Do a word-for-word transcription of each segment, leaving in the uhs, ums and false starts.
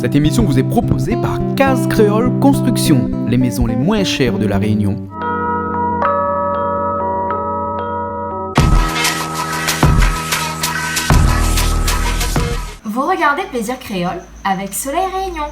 Cette émission vous est proposée par Case Créole Construction, les maisons les moins chères de La Réunion. Vous regardez Plaisir Créole avec Soleil Réunion.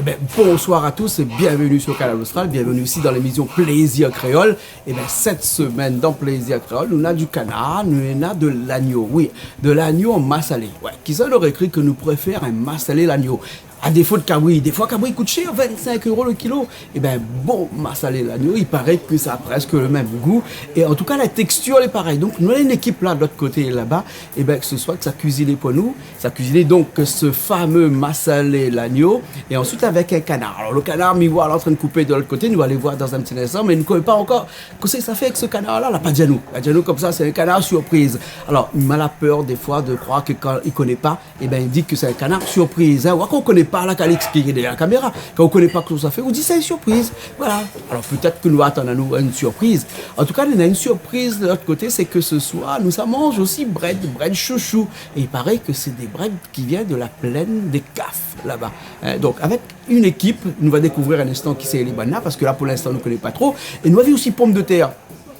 Eh ben, bonsoir à tous et bienvenue sur Kanal Austral. Bienvenue aussi dans l'émission Plaisir Créole. Eh ben, cette semaine, dans Plaisir Créole, nou néna du kanar, nou néna de lagno. Oui, de lagno an masalé. Ouais, kisa noré kri ke nou préfèr in masalé lagno a défo de kabri? Défoi, kabri i kout shèr, vingt-cinq euros le kilo. Eh ben, bon masalé lagno, i paré ke sa a prèsk le mèm gou. É an tou ka, la tèkstir lé parèy. Donk, nou néna in ékip la, de lot koté laba, eh ben, ke se soi, ke sa kuiziné pou nou. Sa kuiziné donk se famé masalé lagno, é ansuit avèk in kanar. Alor, le kanar, mi voi la antrin de koupé de lot koté, nou va alé voir dan in ti linstan, mé nou koné pa ankor kosa sa fé avèk se kanar-la, la pa di anou. La di anou konmsa, sé in kanar sirpriz. Alor, ma la pèr défoi de kroir ke kan i koné pa, eh ben, i di ke sé in kanar sirpriz, hein. Ou kan ou koné pa, la, Calix, ki lé dèrièr la kaméra, kan ou koné pa kosa sa fé, ou di sé in sirpriz. Voilà. Alor, pétèt ke nou atann anou in sirpriz. An tou ka, nou néna in sirpriz de lot koté, sé ke se soir, nou sa manz osi brèd, brèd shoushou. É i paré ke sé dé brèd ki vien de la plèn dé Kaf, laba. Hein, donk, avèk in ékip, nou va dékouvrir in instan kisa lé banna, parske la, pou linstan, nou koné pa tro. É nou avé osi pomdetèr.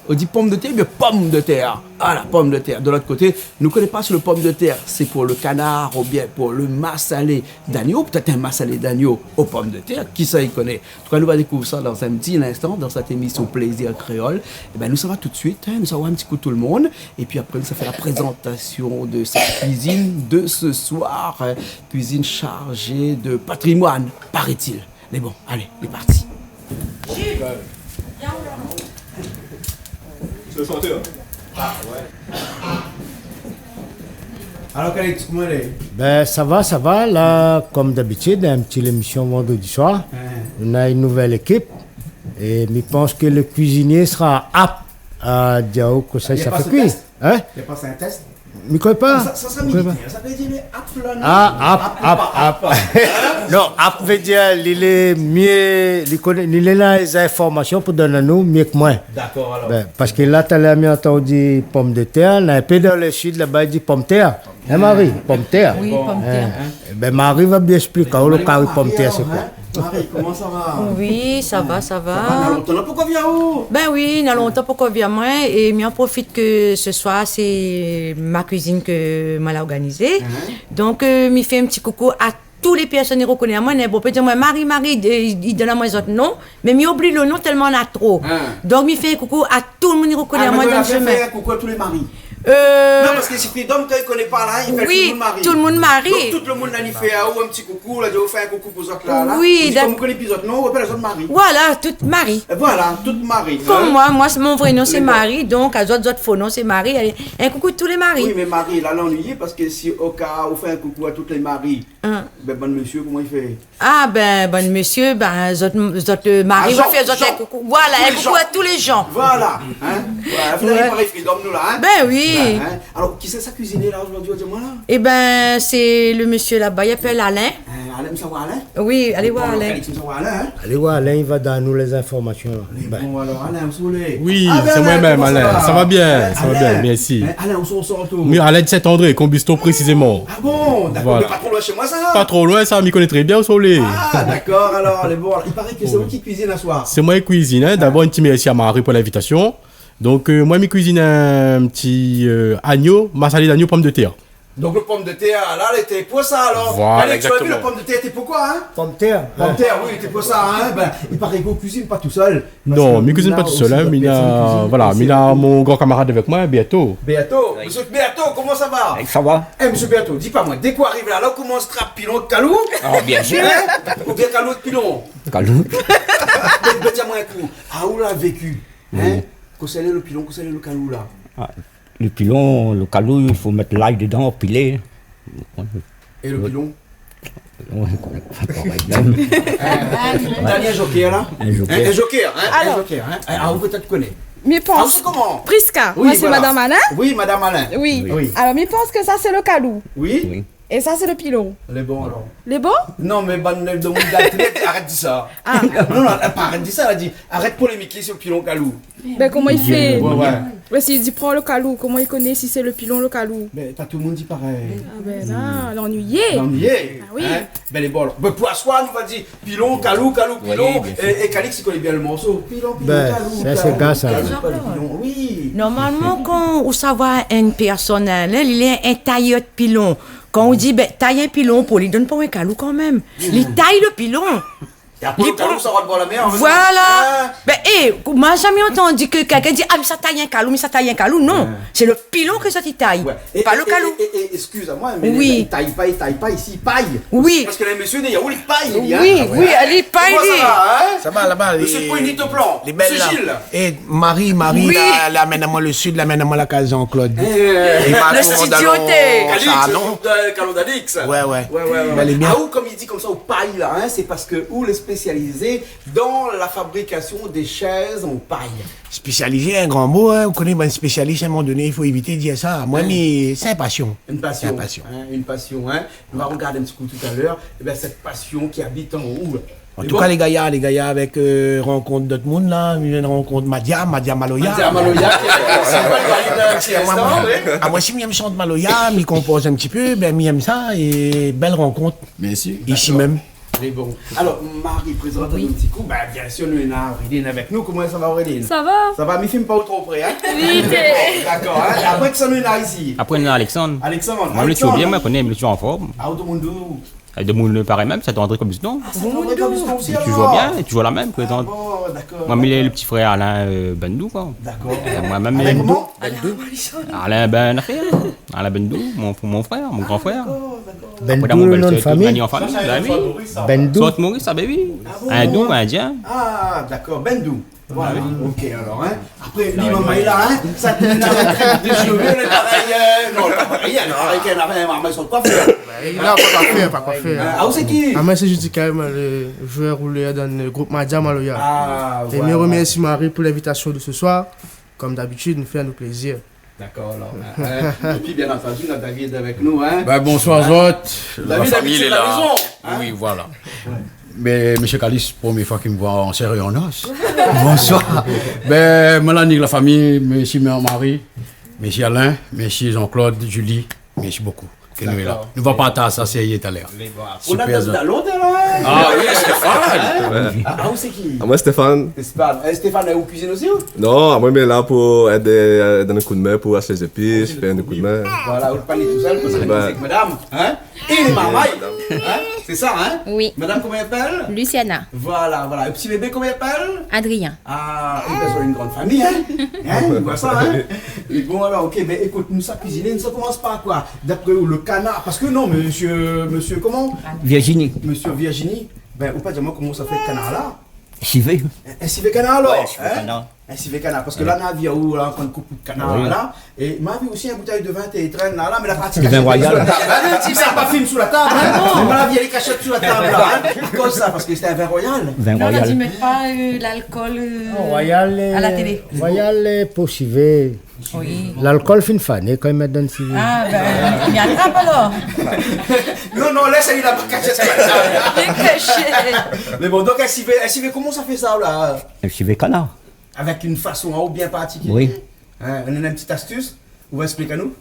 Ou di pomdetèr, bien pomdetèr. Voilà, pomdetèr. De lot koté, nou koné pa si le pomdetèr sé pou le kanar oubien pou le masalé d'agno, pétèt in masalé d'agno o pomdetèr, kisa i koné. An tou ka, nou va dékouvrir sa dan in ti linstan, dan sèt émisyon Plaisir Créole. Eh ben, nou sava tout de suit, hein, nou sava voir in ti kou tout le monde. Épi apré, nou sa fé la prézantasyon de sèt kuizine de se soir, hein, kuizine sharzé de patrimoine, paraît-il. Mé bon, alé, lé parti. Sé le shantèr. Ah ouais. Alor, Calix, koman i lé ? Ben, sa va, sa va. La, konm dabitid, in ti lémisyon vandredi soir. Hein. Nou néna in nouvèl ékip. É mi pans ke le kuizinié sra apt a dir aou kosa sa fé kui. Hein ? Na pa sa in tèst ? Mi koné pa. Sa, sa sra militèr, sa vé dir lé apt la, non ? Ah, apt, apt, apt. Non, apt vé dir li lé myé, li koné, li néna lé zinformasyon pou donn anou myé ke moin. Dakor, alor. Ben, parske la, talèr, mi antann ou di pomdetèr, la, in pé dan le sid, laba, i di pomtèr. Hein, Marie ? Pomtèr. Oui, pomtèr. Hein. Ben, Marie va bien ésplik aou le kari pomtèr sé koi. Marie, koman sa va ? Oui, sa va, sa va. Sa va, na lontan la pokor vi aou ? Ben oui, na lontan pokor vi amoin, é mi an profit ke se soir sé ma kuizine ke moin la organizé. Hein ? Donk, euh, mi fé in ti koukou a tout lé pèrsone i rokoné amoin, néna bonpé i di amoin, Marie, Marie, euh, i, i donn amoin zot non, mé mi oubli le non tèlman na tro. Hein. Donk, mi fé in koukou a tout le moun i rokoné amoin dan le shemin. Ah, mé ou la fé in koukou a tout lé Marie. Euh, non, parske si Freedom, kan i koné pa la, i fé tout le moun Marie. Oui, tout le moun Marie. Donk, tout le moun la, li fé aou in ti koukou, la di ou fé in koukou pou zot la, la. Oui, ou di, kom ou koné pi zot non, ou apèl azot Marie. Voilà, tout Marie. É voilà, tout Marie, hein. Kom moin, moin, sé, mon vré non sé Marie, donk azot, zot fo non sé Marie. Alé, in koukou tout lé Marie. Oui, mé Marie, la, la, ou lé, parske si o ka ou fé in koukou a tout lé Marie, hein, ben, bann mésyé, koman i fé ? Ah ben, bann mésyé, ben, zot, zot, euh, mari va fé zot in koukou. Voilà, in koukou a tout lé jan. Voilà, hein. Voilà, fo parèy Freedom nou la, hein. Ben oui. Voilà, hein. Alor, kisa sa kuiziné la zordi, di amoin la ? Eh ben, sé le mésyé laba, i apèl Alain. Hein, Alain, sa va, Alain ? Oui, alé voir Alain. Alé voir Alain, hein. Alé voir Alain, i va donn anou lé zinformasyon la. Alé, bon, alor, Alain, ou lé ? Oui, sé moin mèm, Alain. Sa va bien, sa va bien, mèrsi. Hein, Alain, ousa ou sort ou ? Mi, Alain de Saint-André, Combusto précisément. Ah bon, dakor, mé pa tro loin shé moin sa. Pa tro loin sa, mi koné tré bien ousa ou lé. Ah, dakor, alor, lé bon. I paré ke sé ou ki kuizine aswar. Sé moin ki kuizine, hein. Dabor, in ti mèrsi a Marie pou linvitasyon. Donk, euh, moin, mi kuizine in ti, euh, agno, masalé d'agno, pomdetèr. Donk, le pomdetèr la, lété pou sa, alor. Voilà, exactement. Alé, ou la vi, le pomdetèr lété pou koi, hein ? Pomtèr. Pomtèr, oui, lété pou sa, hein. Ben, i paré ke ou kuizine pa tousèl. Non, mi kuizine pa tousèl, hein, mi na, voilà, mi na mon gran kamarad avèk moin, Berto. Berto. Oui. Mésyé Berto, koman sa va ? Eh, sa va. Eh, mésyé Berto, di pa moin, dé ke ou ariv la, la ou komans trap pilon èk kalou ? Ah, bien sir. Hein ? Oubien kalou èk pilon ? Kalou. Ben, ben, di amoin in kou, aou la véki, hein ? Oui. Kosa lé le pilon, kosa lé le kalou la ? Ah, le pilon, le kalou, i fo mèt lay dedan, pilé. É le pilon ? Ou koné pa korèk mèm. Ou la ni in joker la ? In joker. In, in joker, in, in joker, in. Alor. Ah, ou pétèt koné. Mi pans. Ah, ou sé koman ? Prisca. Oui, voilà. Moin sé Madame Alain. Oui, Madame Alain. Oui. Oui. Alor, mi pans ke sa sé lo kalou. Oui. Oui. É sa sé lo pilon. Lé bon, alor. Lé bon ? Non, mé bann de moun la télé, arèt di sa. Ah. Non, non, pa arèt di sa, la di, arèt polémiké si lo pilon kalou. Bin, koman i fé ? Ouais, ouais. Mé si li di pran lo kalou, koman i koné si sé lo pilon lo kalou ? Bin, pa tout lo moun i di parèy. Ah bin la, lannuiyé. Lannuiyé. Ah oui. In ? Bin, lé bon, alor. Bin, pou aswar, nou va di pilon, kalou, kalou, pilon. Oui, bien sûr. É, é Calix i koné bien lo morso. Pilon, pilon, kalou, kalou, kalou, kalou, pilon. Bin, sa sé gars, sa. Oui. Normalman, kan ou sava oir in pèrsone, in, li lé in tayèr pilon. Kan ou di, bin, tay in pilon pou li, donn pa in kalou kanmèm. Li tay lo pilon. É apré, li pran lo kalou, sa va bor la mèr, an fèt. Voilà. Ah. Bin, é, moin la zamé antandi ke kèlkin di, ah, mi sa tay in kalou, mi sa tay in kalou. Non, sé lo pilon ke sa i tay, pa lo kalou. Ouais. É, é, é, é, éskiz amoin, mé i tay pa, i tay pa, isi i pay. Oui. Parske lé mésyé dèrièr, i pay, li, in. Oui, oui, li pay, li. Koman sa va, in ? Sa va, laba, lé bèl la. Mésyé Poinit o plan. Mésyé Gilles. É Marie, Marie, oui, la, la amenn amoin lo sud, la amenn amoin la kaz Jean-Claude. É, é, lo studio, té. Calix, non ? Kalou d'Alix. Ouais, ouais. Ouais, ouais, ouais. Mé lé bien. Ah, ou, kom i di konmsa, ou pay la, in, sé parske ou lé spésializé dan la fabrikasion dé shèz an pay. Spésializé, in gran mo, in. Ou koné, bann spésialis, a in moman doné, i fo évité dir sa. Moin, mé sé in pasion. In pasion. In pasion. In, in pasion, in. Nou va rogard in ti kou talèr. Ébin, sèt pasion ki abit an ou. An tou ka, lé gayar, lé gayar, avèk, eu, rankont dot moun la, mi vien rankont Madia, Madia Maloya. Madia Maloya, ki lé isi, i va parl in ti instan, oui. Ah, moin osi, mi èm shant maloya, mi konpoz in ti pé, bin, mi èm sa, é bèl rankont. Mèrsi. Isi mèm. Dakor. Lé bon. Alor, Marie, prézant anou in ti kou. Oui. Bin, bien sir, nou néna Auréline avèk nou. Koman sa va, Auréline ? Sa va. Sa va, mi film pa ou tro pré, in ? Oui, té. Dakor, in ? Apré, kisa nou néna isi ? Apré, nou néna Alexandre. Alexandre. Moin, mi lé toujour bien, moin, koné, mi lé toujour an form. Ah, ou, tout lo moun dou ? É, demoun parèy mèm, Saint-André-Cambuston. Ah, Saint-André-Cambuston osi, alor. Toujour bien, toujour la mèm, prézant. Ah bon, dakor. Moin, mi lé lo ti frèr Alain, eu, Bendou, koi. Dakor. É moin mèm, Alain Bendou. Koman ? Bendou. Alain, bin, afèr. Alain Bendou, mon, mon frèr, mon gran frèr. Ah, dakor, dakor. Bendou, lo non de famiy. Apré, dan mon bèl sèr, tout la ni an famiy, bin oui. Sa, sé in sort Moris, sa. Sort Moris, sa, bin oui. Ah bon ? Sort Moris, indien. Ah, dakor, Bendou. Voilà, OK, alor, in. Apré, li, momon, li la, in, sa, li la in trèt de shové, lé parèy, eu, non, lé pa parèy, in, avèk in, avèk in, momon, son koifèr. Non, pa koifèr, pa koifèr. In, ah, ou sé ki ? Ah, moin sé Judy Karim, lo zouèr roulèr dan lo group Madia Maloya. Ah, voilà. É mi romèrsi Marie pou l'invitasion de ce soir. Kom d'abitid, nou fé anou plézir. Dakor, alor, in, in. Épi, bien antandi, nou na David avèk nou, in. Bin, bonswar zot. David, abitid la mézon, in. Oui, voilà. Ouais. Mé, mésyé Calix, promié foi ki mi voi an shèr é an os. Bonswar. Bin, moin la ni la famiy, mèrsi mon mari, mèrsi Alain, mèrsi Jean-Claude, Julie, mèrsi bokou. Ke nou lé la. Dakor. Nou va partaz sa sérié talèr. Lé bon. Super, Jean. Ou la dan, dan lod, la, in ? Ah oui, Stéphane. In ? Ah, ah, ou sé ki ? Ah, moin, Stéphane. Stéphane. É, Stéphane, ou kuizine osi, ou ? Non, amoin, mi lé la pou èd, eu, donn in kou d'min pou ashté zépis, fé in kou d'min. Voilà, ou lé pa ni tousèl, paske ou lé avèk madam, in ? É lé marmay, in ? Sé sa, in ? Oui. Madam, koman i apèl ? Luciana. Voilà, voilà. É ti bébé, koman i apèl ? Adrien. Ah, é bin, sé in gran famiy, in ? In, ou voi sa, in ? É bon, alor, OK, bin, ékout, nou sa kuiziné, nou sa komans par koi ? D'apré ou, lo kanar, paske non, mésyé, mésyé koman ? Virginie. Mésyé Virginie, bin, ou pa di amoin koman sa i fé kanar la ? Sivé. In, in sivé kanar, alor, in ? Ouais, sivé kanar. In sivé kanar, paske la, na vi aou la, an trin koup kanar la. É ma vi osi in boutèy de vin té trèn la, la, mé la parti. De vin royal. Ah, non, ti sa pa film sou la tab, in. Ah bon ? Mé ma vi lé kashèt sou la tab la, in. Koz sa, paske sé in vin royal. Vin royal. Non, la di, mèt pa, eu, lalkol, eu, a la télé. Non, royal, eu, royal, eu, pou sivé. Oui. Lalkol fine fané kan i mèt dan sivé. Ah, bin, mi atrap alor. Non, non, lès ali la, pa kashèt sou la tab. Lé kashé. Mé bon, donk, in sivé, in sivé, koman sa i fé sa, la ? In sivé kanar. Avèk in fason aou bien partikilié. Oui. In, ou néna in ti astis, ou va ésplik anou ?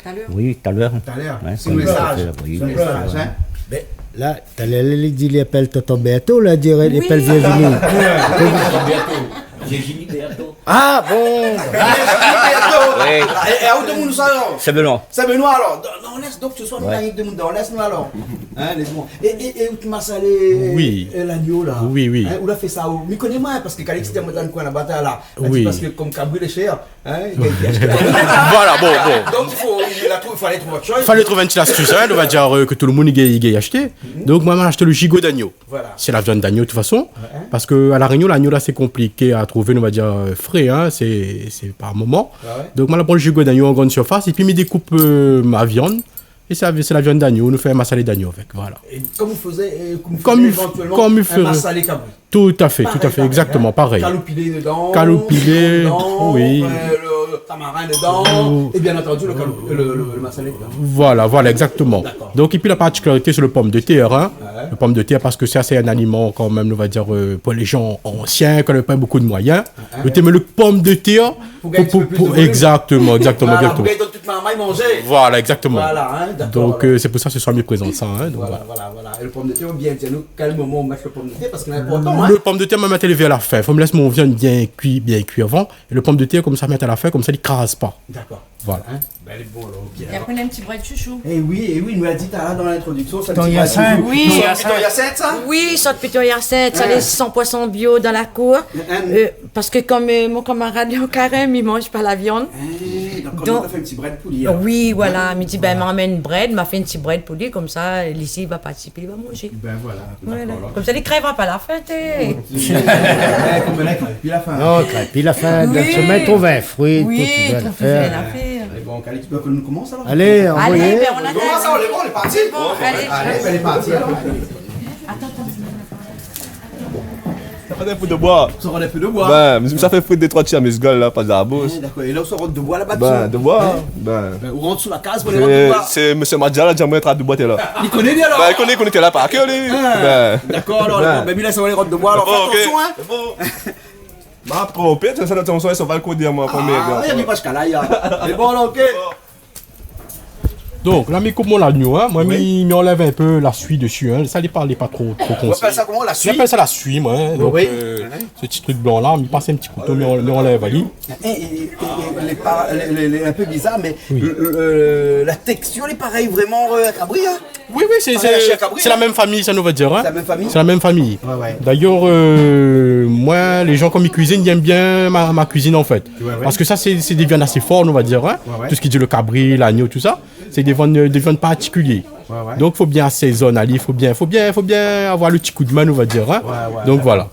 Talèr. Oui, talèr. Talèr. Ouais, si nou lé saz. Oui, si nou lé saz, in. Bin, la, talèr, li di, li apèl Tonton Bertho, la, diré, li apèl Virginie. Tonton Bertho. Virginie Bertho. Ah bon ? Virginie Bertho. Oui. É, é aou, demoun sa, alor ? Saint-Benoît. Saint-Benoît, alor. Dan, dan lès, donk, sé soi, nou la rienk demoun dan lès, nou, alor. In, lès amoin. É, é, é ou té masalé, eu, lagno la. Oui, oui. In, ou la fé sa, ou ? Mi koné moin, paske Calix té amoin dan koin laba, la. Oui. Paske kom kabri lé shèr, in, i gingn ashté. Voilà, bon, bon. Donk, i fo, i la trouv, falé trouv ot shoz. Falé trouv in ti astis, in, on va dir, eu, ke tout lo moun i gingn, i gingn ashté. Donk, moin, ma ashté lo jigo d'agno. Voilà. Sé la viann d'agno, de tout fason. Ouais. Paske a La Rényon, lagno la, sé konpliké a trouvé, on va dir, eu, fré, in, sé, sé par moman. Ah ouais. Donk, moin la pran lo jigo d'agno an grann sirfas, épi mi dékoup, eu, ma viann. É sa, sé la viann d'agno, nou fé in masalé d'agno avèk, voilà. É konm ou fé, euh, konm ou fé évantuèlman in masalé kabri. Tout à fait, tout à fait, exactement, pareil. Pareil, hein. Kalou pilé dedan, kalou pilé, dedan, oui. Euh, le tamarin dedan, é bien antandu, le kalou, le, le, le masalé dedan. Voilà, voilà, exactement. D'accord. Donc, et puis la particularité, c'est le pomme de terre, hein. Ouais. Le pomme de terre, parce que ça, c'est un aliment quand même, on va dire, euh, pour les gens anciens, qui n'avaient pas beaucoup de moyens. Hein. Ou té mèt le pomme de terre pou gingn in ti pé plis de volim. Exactement, exactement, voilà, exactement. Pou gingn tout marmay manzé. Voilà, exactement. Voilà, hein, d'accord. Donc, euh, c'est pour ça ce soir mi prézant sa, hein, donc voilà. Voilà, voilà, voilà. É le pomme de terre, bien di anou kèl moman ou mèt le pomme de terre, parske lé inportan, hein. Le pomme de terre, mi mèt ali vèr la fin. Fo mi lès mon viann bien kui, bien kui avan. É le pomme de terre, konmsa, mi mèt a la fin, konmsa, li kraz pa. D'accord. Voilà. Hein ? Ben, lé bon, alor, OK. É alor, apré, néna in ti brèd shoushou. Eh oui, eh oui, nou la di talèr dan lintrodiksion, sa, in ti brèd shoushou. Oui. Sort Victoria Secret, sa ? Oui, sort Victoria Secret, sa, lé san pour san bio dan la kour. Hein ? Euh, parske konm, euh, mon kamarad lé an karèm, li manz pa la viann. Eh, donk, donk, ou la fé in ti brèd pou li, alor. Oui, voilà, mi di, ben, mi amenn brèd, ma fé in ti brèd pou li, konmsa, li, si li va partisipé, li va manzé. Ben voilà, d'accord, alor. Konmsa, li krèv pa la fin, té. Eh, konm la, li krèv pi la fin. Non, li krèv pi la fin. Oui. Donk, mi trouv in frui, tout, trouv in afèr. Mé bon, Calix, nou komans alor ? Alé, anvoy. Alé, ben, nou atann. Komans, alé, bon, lé parti. Bon, alé. Alé, ben, lé parti, alor. Atann, atann. Sa fé in pé de boi. Sa fé in pé de boi. Ben, mi sa fé frit dé troi ti amizgol la, pa de la bous. Eh, dakor. É la, ou sa rant de boi laba, ben, de boi, hein ? Ben, ou rant sou la kaz pou alé rant de boi. Sé, sé mésyé Madja la, di amoin, trap de boi, té la. Li koné bien, alor. Ben, li koné, li koné, té la par kèr, li. Ah, ben, dakor, alor, ben, mi lès alé rant de boi, alor, fé atansion, hein. Bon, OK. Bon. Ma tronpé, sa, sa, sa, sa va koté amoin, konbien de tan ? Ah, li pa jiska la, ya. Mé bon, alor, OK. Donk, la, mi koup mon lagno, hein. Moin, mi, mi anlèv in pé la sui dési, hein. Sa, li pa, li pa tro, tro konsèy. Ou apèl sa koman, la sui ? Mi apèl sa la sui, moin, hein. Oui. Donk, euh, se ti truk blan la, mi pas in ti kouto, mi an-, mi anlèv ali. É, é, é, é, lé pa, lé, lé, lé in pé bizar, mé le, le, la tékstir lé parèy vréman, euh, kabri, hein. Oui, oui, sé, sé la mèm fami, sa, nou va dir, hein. Sé la mèm fami ? Sé la mèm fami. Ouais, ouais. D'ailleurs, euh, moin, lé jan, kan mi kuizine, i èm bien ma, ma kuizine, an fèt. Ouais, ouais. Parske sa, sé, sé dé viann asé for, nou va dir, hein. Ouais, ouais. Tout sak i di le kabri, lagno, tousa, sé dé viann, dé viann partikilié. Ouais, ouais. Donk, fo bien asézone ali, fo bien, fo bien, fo bien avoir le ti kou de min, nou va dir, hein. Ouais, ouais, dakor. Donk, voilà.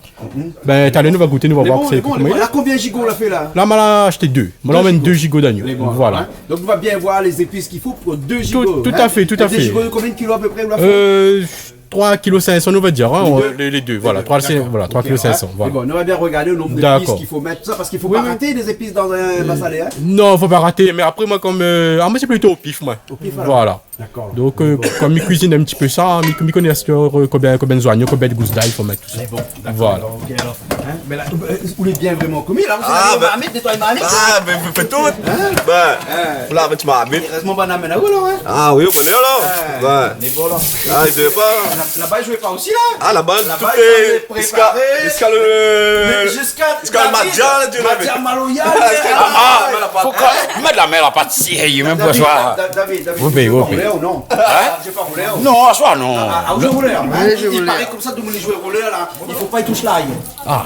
Ben, talèr nou va gouté, nou va voir koman i lé. Mé bon, mé bon, koman i lé. La, konbien jigo ou la fé la ? La, ma la ashté dé. Dé jigo. Ma la amenn dé jigo d'agno. Lé bon, voilà. Donk, nou va bien voir lé zépis k'i fo pou dé jigo, hein. Tout à fait, tout à fait. Dé jigo de konbien de kilo apépré ou la fé ? Euh, troi kilo sink san, nou va dir, hein, lé dé, voilà, troi kilo sink san, voilà. Lé dé, dakor. OK, hein. Mé bon, nou va bien rogardé le nonb zépis k'i fo mèt, tousa, parske i fo pa raté lé zépis dan in masalé, hein. Non, fo pa raté, mé apré, moin, konm, euh, ah, moin, sé plito o pif, moin. O pif, alor. Voilà. Dakor. Donk, euh, konm mi kuizine in ti pé sa, mi, mi koné, euh, konbien, konbien zoignon, konbien gous d'ail i fo mèt, tousa. Mé bon, dakor, OK, alor. Voilà. Hein ? Mé la, euh, ou lé bien vréman komi la, ou la marmit, nétoy marmit. Ah, ben, mi fé tout. Hein ? Ben, ou la mèt marmit. Érèzman, bann la amenn aou, alor, hein ? Ah oui, ou koné, alor. Ouais. Mé bon, alor. Ah, i zoué pa. La, laba, i zoué pa osi, la ? Ah, laba, tout lé préparé. Jiska, jiska le, jiska le Madja, la, di Madja maloya, ah, mé la pa, fo kan mèt la min la pa sérié, mèm pou aswar. David, David, ou zoué pa roulèr, non ? Hein ? Ou zoué pa roulèr ? Non, aswar, non. Ah, ah, ou zoué roulèr, hein ? Oui, mi zoué roulèr. I paré konmsa, domoun i zoué roulèr la, i fo pa i toush lay. Ah,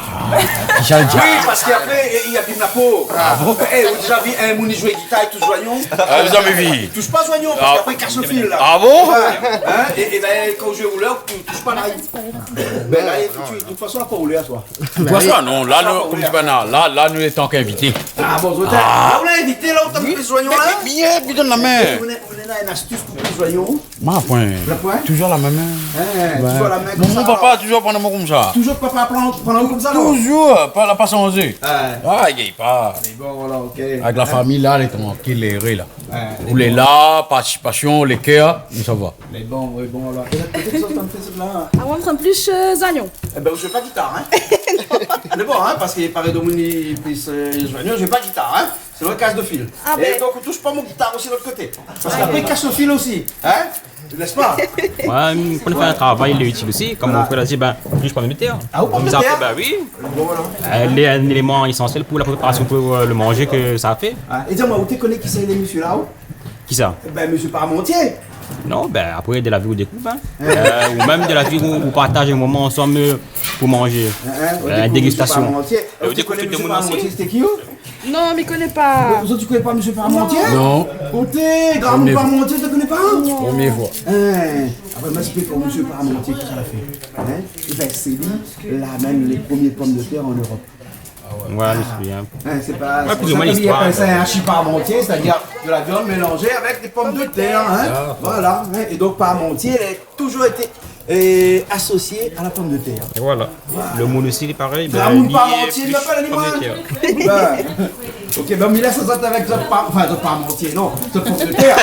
kisa i di ? Oui, parske apré, i abim la po. Ah bon ? Eh, ou la déza vi in moun i zoué gitar, i toush zoignon ? Ah, zami vi. I toush pa zoignon, parske apré i kas le fil la. Ah bon ? Ouais, hein ? É, é ben, kan ou zoué roulèr, ou toush pa lay. Ben la, i fo, de tout fason, la pa roulèr, toi. De tout fason, non, la, nou, konm di banna, la, la, nou lé antan k'invité. Ah bon, zot la, ou lé invité la, ou té plis zoignon la ? Mé, mé, mé, donn la min. Ou néna, ou néna in astis pou plis zoignon ? Moin, poin. La poin ? Toujour la mèm, hein. Hein, toujour la mèm, konmsa. Mon papa, toujour pandan moin konmsa. Toujour papa pandan, pandan konmsa, non ? Toujour, pa, la pa sanzé. Ouais. Ah, i gingn pa. Mé bon, voilà, OK. Avèk la fami la, lé trankil, lé éré la. Ouais, lé bon. Ou lé la, partisipasion, lé kèr, mé sa va. Mé bon, oui, bon, alor. É la, pétèt sa, sa i fé sa la. Ah, moin, mi sanm plis, euh, zoignon. Eh ben, ou zoué pa gitar, hein ? Mé bon, hein, parske paré domoun i plis, euh, zoignon, i zoué pa gitar, hein ? Sinon, i kas le fil. Ah ben. É donk, ou toush pa mon gitar osi, lot koté. Parske apré, i kas le fil osi, hein ? N'est-ce pas ? Ouais, kan ou fé in travay, lé itil osi. Konm mon frèr la di, ben, toush pa mon gitar. Ah, ou pa mon gitar ? Ben oui. Bon, voilà. Euh, lé in éléman ésansièl pou la préparasion pou, euh, le manzé ke sa fé. Ah, é di amoin, ou té koné kisa i lé, mésyé la, ou ? Kisa ? Ben, mésyé Parmentier. Non, ben, apré, de la vi ou dékouv, hein. Euh, ou mèm de la vi ou, ou partaz in moman ansanm, euh, pou manzé. Hein, hein, ou dékouv mésyé Parmentier. Euh, ou dékouv tout le moun osi. Ou té koné mésyé Parmentier, sété ki, ou ? Non, mi koné pa. Zot i koné pa mésyé Parmentier ? Non. Koté, gramoun Parmentier, zot i koné pa ? Promié foi. Hein. Ah ben, mi èksplik aou mésyé Parmentier, kosa la fé. Hein ? É ben, sé li la amenn lé promié pomdetèr an Europe. Voilà, je me souviens. Hein, c'est pas, c'est pour ça qu'on appelle ça un hachis parmentier, c'est-à-dire de la viande mélangée avec des pommes de terre, hein. Voilà, hein. Et donc parmentier, elle a toujours été, euh, associée à la pomme de terre. Et voilà. Le moun osi lé parèy, ben, li lé plis pomdetèr. Parmentier, li apèl animal. Ben, ok, ben, mi lès azot avèk zot par-, enfin, zot parmentier, non, zot pomdetèr.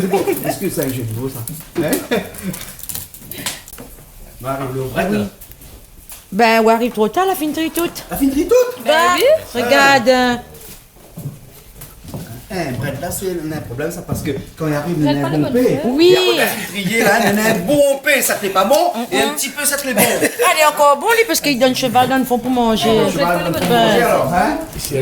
Bon, èske sé in jeu de mots, sa ? Hein ? Marie, le vrai. Oui. Ben, ou ariv tro tar, la fine tri tout. La fine tri tout ? Ben oui. Regard, euh, Eh, brèd la, sé in problèm sa, parske kan i ariv, néna in bonpé. Oui. É apré, la fine trié la, néna in bonpé, sa té pa bon, é in ti pé, sa té bon. Alé, ankor bon, li, parske li donn sheval dan le fon pou manzé. Sheval dan le fon pou manzé, alor, hein ? É,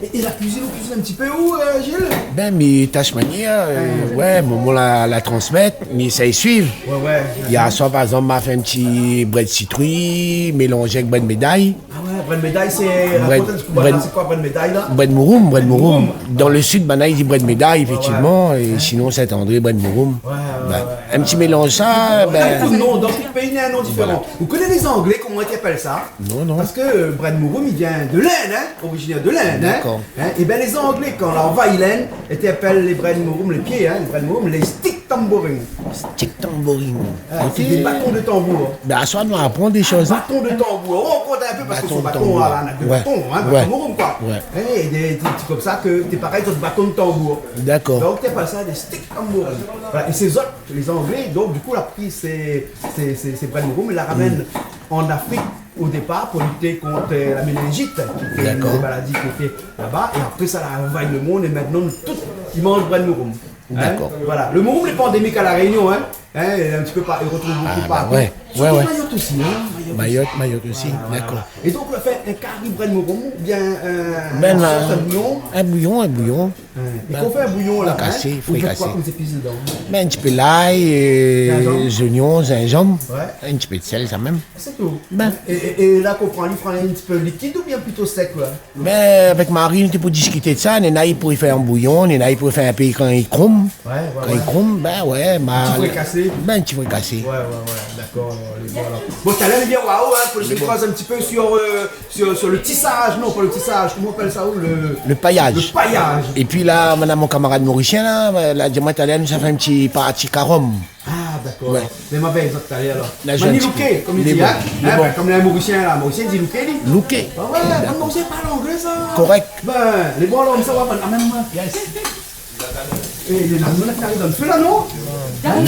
é la kuizine, ou kuizine in ti pé ou, euh, Gilles ? Ben, mi tas manièr, euh, ouais, momon la, la transmèt, mi éséy suiv. Ouais, ouais. Yèr soir, par égzanp, ma fé in ti brèd sitrouy, mélanzé avèk brèd méday. Ah ouais, brèd méday, sé, rakont in ti pé, brèd, sé koi brèd méday la ? Brèd mouroum, brèd mouroum. Brèd mouroum. Dan le sid, banna i di brèd méday, ouais, éfèktivman, é sinon Saint-André, brèd mouroum. Ouais, ouais, ouais. In ti mélanz sa, ben. Néna in non, dan shak péi néna in non diféran. Voilà. Ou koné lé Zanglé, koman i apèl sa ? Non, non. Parske, euh, brèd mouroum, li vien de l'Inde, hein, orizinèr de l'Inde, hein. D'accord. Hein, é ben, lé Zanglé, kan la anvayi l'Inde, i apèl lé brèd mouroum, lé pié, hein, lé brèd mouroum, lé stick tambourine. Stick tambourine. Ah, sé dé baton de tanbour. Ben, aswar nou aprann dé shoz, hein. Baton de tanbour. Oh, ou koné in pé parske son baton, voilà, néna dé baton, hein, baton mouroum, koi. Ouais. Hein, é dé, dé trik konmsa ke té parèy, zot baton de tanbour. D'accord. Donk, té apèl sa dé stick tambourine. Voilà, é sé zot, lé Zanglé, donk, du kou, la pri sé, sé, sé, sé brèd mouroum, la ramèn an Afrik o dépar pou lité kont, euh, la méningit, ki té in maladi ki té laba, é apré sa, la anvayi le monn, é mintnan, tout i manz brèd mouroum. Hein ? D'accord. Voilà. Le mouroum lé pa andémik a La Rényon, hein. Hein, lé in ti pé par-, i rotrouv bonpé partou. Ah, ben ouais. Sirtou Mayotte osi, hein. Mayotte, Mayotte osi. Voilà, voilà, d'accord. É donk, ou la fé in kari brèd mouroum, oubien, euh, in bouyon. Ben, in bouyon, in bouyon. Hein. É kan ou fé in bouyon la, hein, ou mèt koi konm zépis dedan ? Ben, in ti pé lay, euh, zoignon, zinzanm, in ti pé de sèl, sa mèm. Sé tou. Ben. É, é, é la, ou pran, li pran in ti pé likid oubien plito sèk, koi ? Ben, avèk Marie, nou té pou diskité de sa, néna i pou fé in bouyon, néna i pou fé in pé kan i krom. Ouais, ouais, ouais. Kan i krom, ben ouais, ma-, in ti frikasé. Ben, in ti frikasé. Ouais, ouais, ouais, d'accord, alor, lé bon, alor. Bon, talèr, lé bien, waouh, hein, pou lé kroiz in ti pé sur, euh, sur, sur le tissage, non, pas le tissage, comment on appelle ça, ou, le, le paillage. Le paillage. Épi la, madam, mon kamarad morisien la, la di amoin talèr, nou sa fé in ti parti karom. Ah, d'accord. Ouais. Mé ma vèy zot talèr, alor. La, mé ni louké, konm i di, hein. Lé bon. Hein, ben, konm lé morisien la, morisien i di louké, li. Louké. Ah ouais, d'accord. Morisien i parl anglé, sa. Korèk. Ben, lé bon, alor, sa va, ben, amèn amoin. Yes. Eh, néna in kari dan le fé la, non ? Néna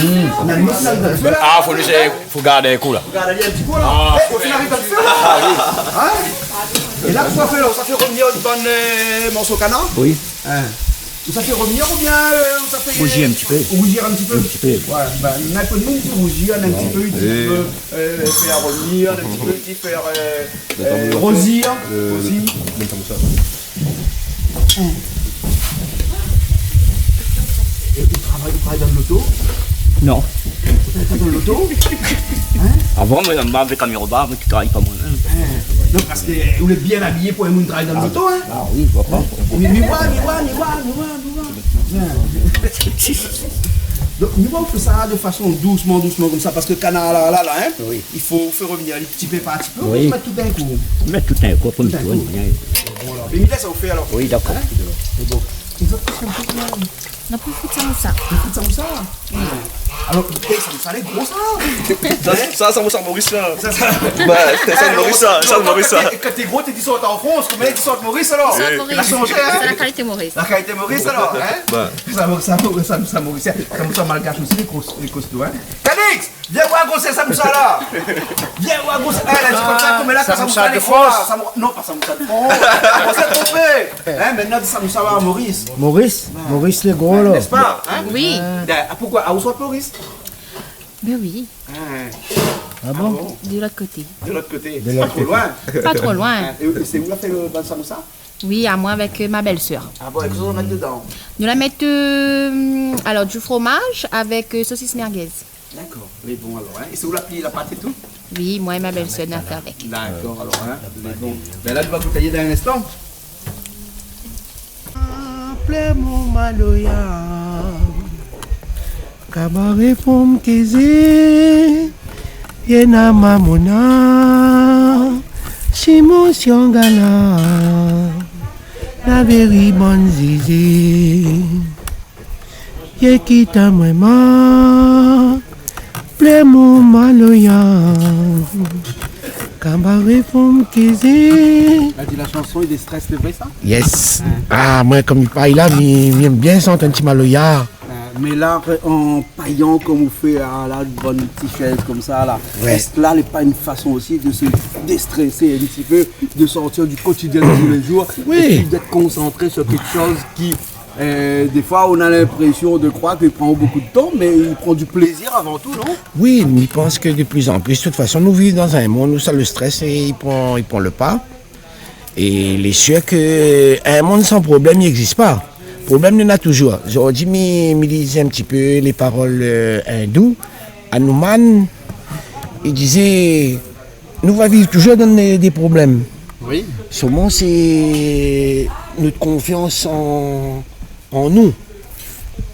in kari dan le fé la. Ah, fo nou, fo gard in kou la. Fo gard in ti kou la. Ah. Eh, fo nou ariv dan le fé la. Ah oui. Hein ? É la, kosa ou fé la ? Ou sa fé revenir in bann, euh, morso kanar ? Oui. Hein. Ou sa fé revenir oubien, euh, ou sa fé rouzir in ti pé. Rouzir in ti pé ? In ti pé. Ouais, ben, néna in pé de moun i di rouzir, néna in ti pé i di, euh, euh, fé revenir, néna in ti pé i di fé, euh, euh, rozir osi. Mèm konmsa. É ou travay, ou travay dan loto ? Non. Ou travay pa dan loto ? Hein ? Avan, moin, moin, avèk kamion roba, moin té travay pa moin mèm. Hein ? Non, parske ou lé bien abiyé pou in moun travay dan loto, hein ? Ah oui, mi voi pa. Mi, mi voi, mi voi, mi voi, mi voi, mi voi. Hein. Donk, mi voi ou fé sa de fason dousman, dousman konmsa, parske kanar la, la, la, hein ? Oui. I fo fé revenir in ti pé par ti pé, ou mèt tout d'in kou ? Mèt tout d'in kou, apré mi tourn. Tout d'in kou. Bien. Bon, alor, mé mi lès aou fé, alor. Oui, d'accord. Hein ? Sé bon. É zot, kosa zot i fé la ? Na pou fout samoussa. Pou fout samoussa ? Oui. Alor, eh, samoussa, lé gro, sa. Sa, sa, samoussa Maurice, sa. Sa, sa. Bah, sé sa, eh, Maurice, sa, non, sa, non, Maurice, sa. Kan té, kan té gro, té di sort an Frans, koman i di sort Maurice, alor ? Sort Maurice. La sanzé, hein ? Sé la kalité Maurice. La kalité Maurice, alor, hein ? Bah. Sa, sa, sa, sa, Maurice, sa, samoussa malgash osi, lé kos-, lé kosto, hein ? Calix ! Vien voir grosèr samoussa la. Vien voir grosèr. Eh, la di konmsa, ah, koman la, samoussa de Frans. Samou-, non, pa samoussa de Frans. Samoussa tronpé. Eh, mintnan, di samoussa la, Maurice. Maurice ? Ouais. Maurice lé gro, la. N'est-ce pas, hein ? Oui. Ah, pourquoi ? Ah, ou sort Maurice ? Ben oui. Ah. Ah bon ? De l'autre côté. De l'autre côté. De l'autre côté. Pas trop loin. Pas trop loin. Hein, é, é sé ou la fé le, le samoussa ? Oui, amoin avèk, euh, ma bèl-sèr. Ah bon, é kosa ou la mèt dedan ? Nou la mèt, euh, alor, du fromage avec, euh, saucisse merguez. D'accord, lé bon alor, hein. É sé ou la pli la pat é tout ? Oui, moin é ma bèl-sèr, nou la fé avèk. D'accord, alor, hein, lé bon. Ben la, nou va gout dan in instan. Aplé mon maloya, kabaré fom kézé, yéna mamona, Simon Siangala, la vérité bann zizé. Yé ki ta moin ma, plé mon maloya. Kabaré fanm kézé. La di la shanson, il est stress, c'est vrai ça ? Yes. Ouais. Ah, moin, konm i pay la, mi, mi èm bien shant in ti maloya. Euh, mé la, an payan konm ou fé, ah, la, bann ti shèz konmsa la, ouais, èske la lé pa in fason osi de se déstrésé in ti pé, de sortir du quotidien de tous les jours, oui, et puis d'être concentré sur quelque chose qui, euh, des fois, on a l'impression de croire qu'il prend beaucoup de temps, mais il prend du plaisir avant tout, non ? Oui, mi pans ke de plus en plus, de toute façon, nou viv dan in monn ousa le strès, i pran, i pran le pa. É lé sir ke in monn san problèm i égzis pa. Problèm néna toujour. Zordi mi, mi lizé in ti pé lé parol, euh, indou, Hanuman, i dizé, nou va viv toujour dan dé, dé problèm. Oui. Solman sé nout konfians an, an nou.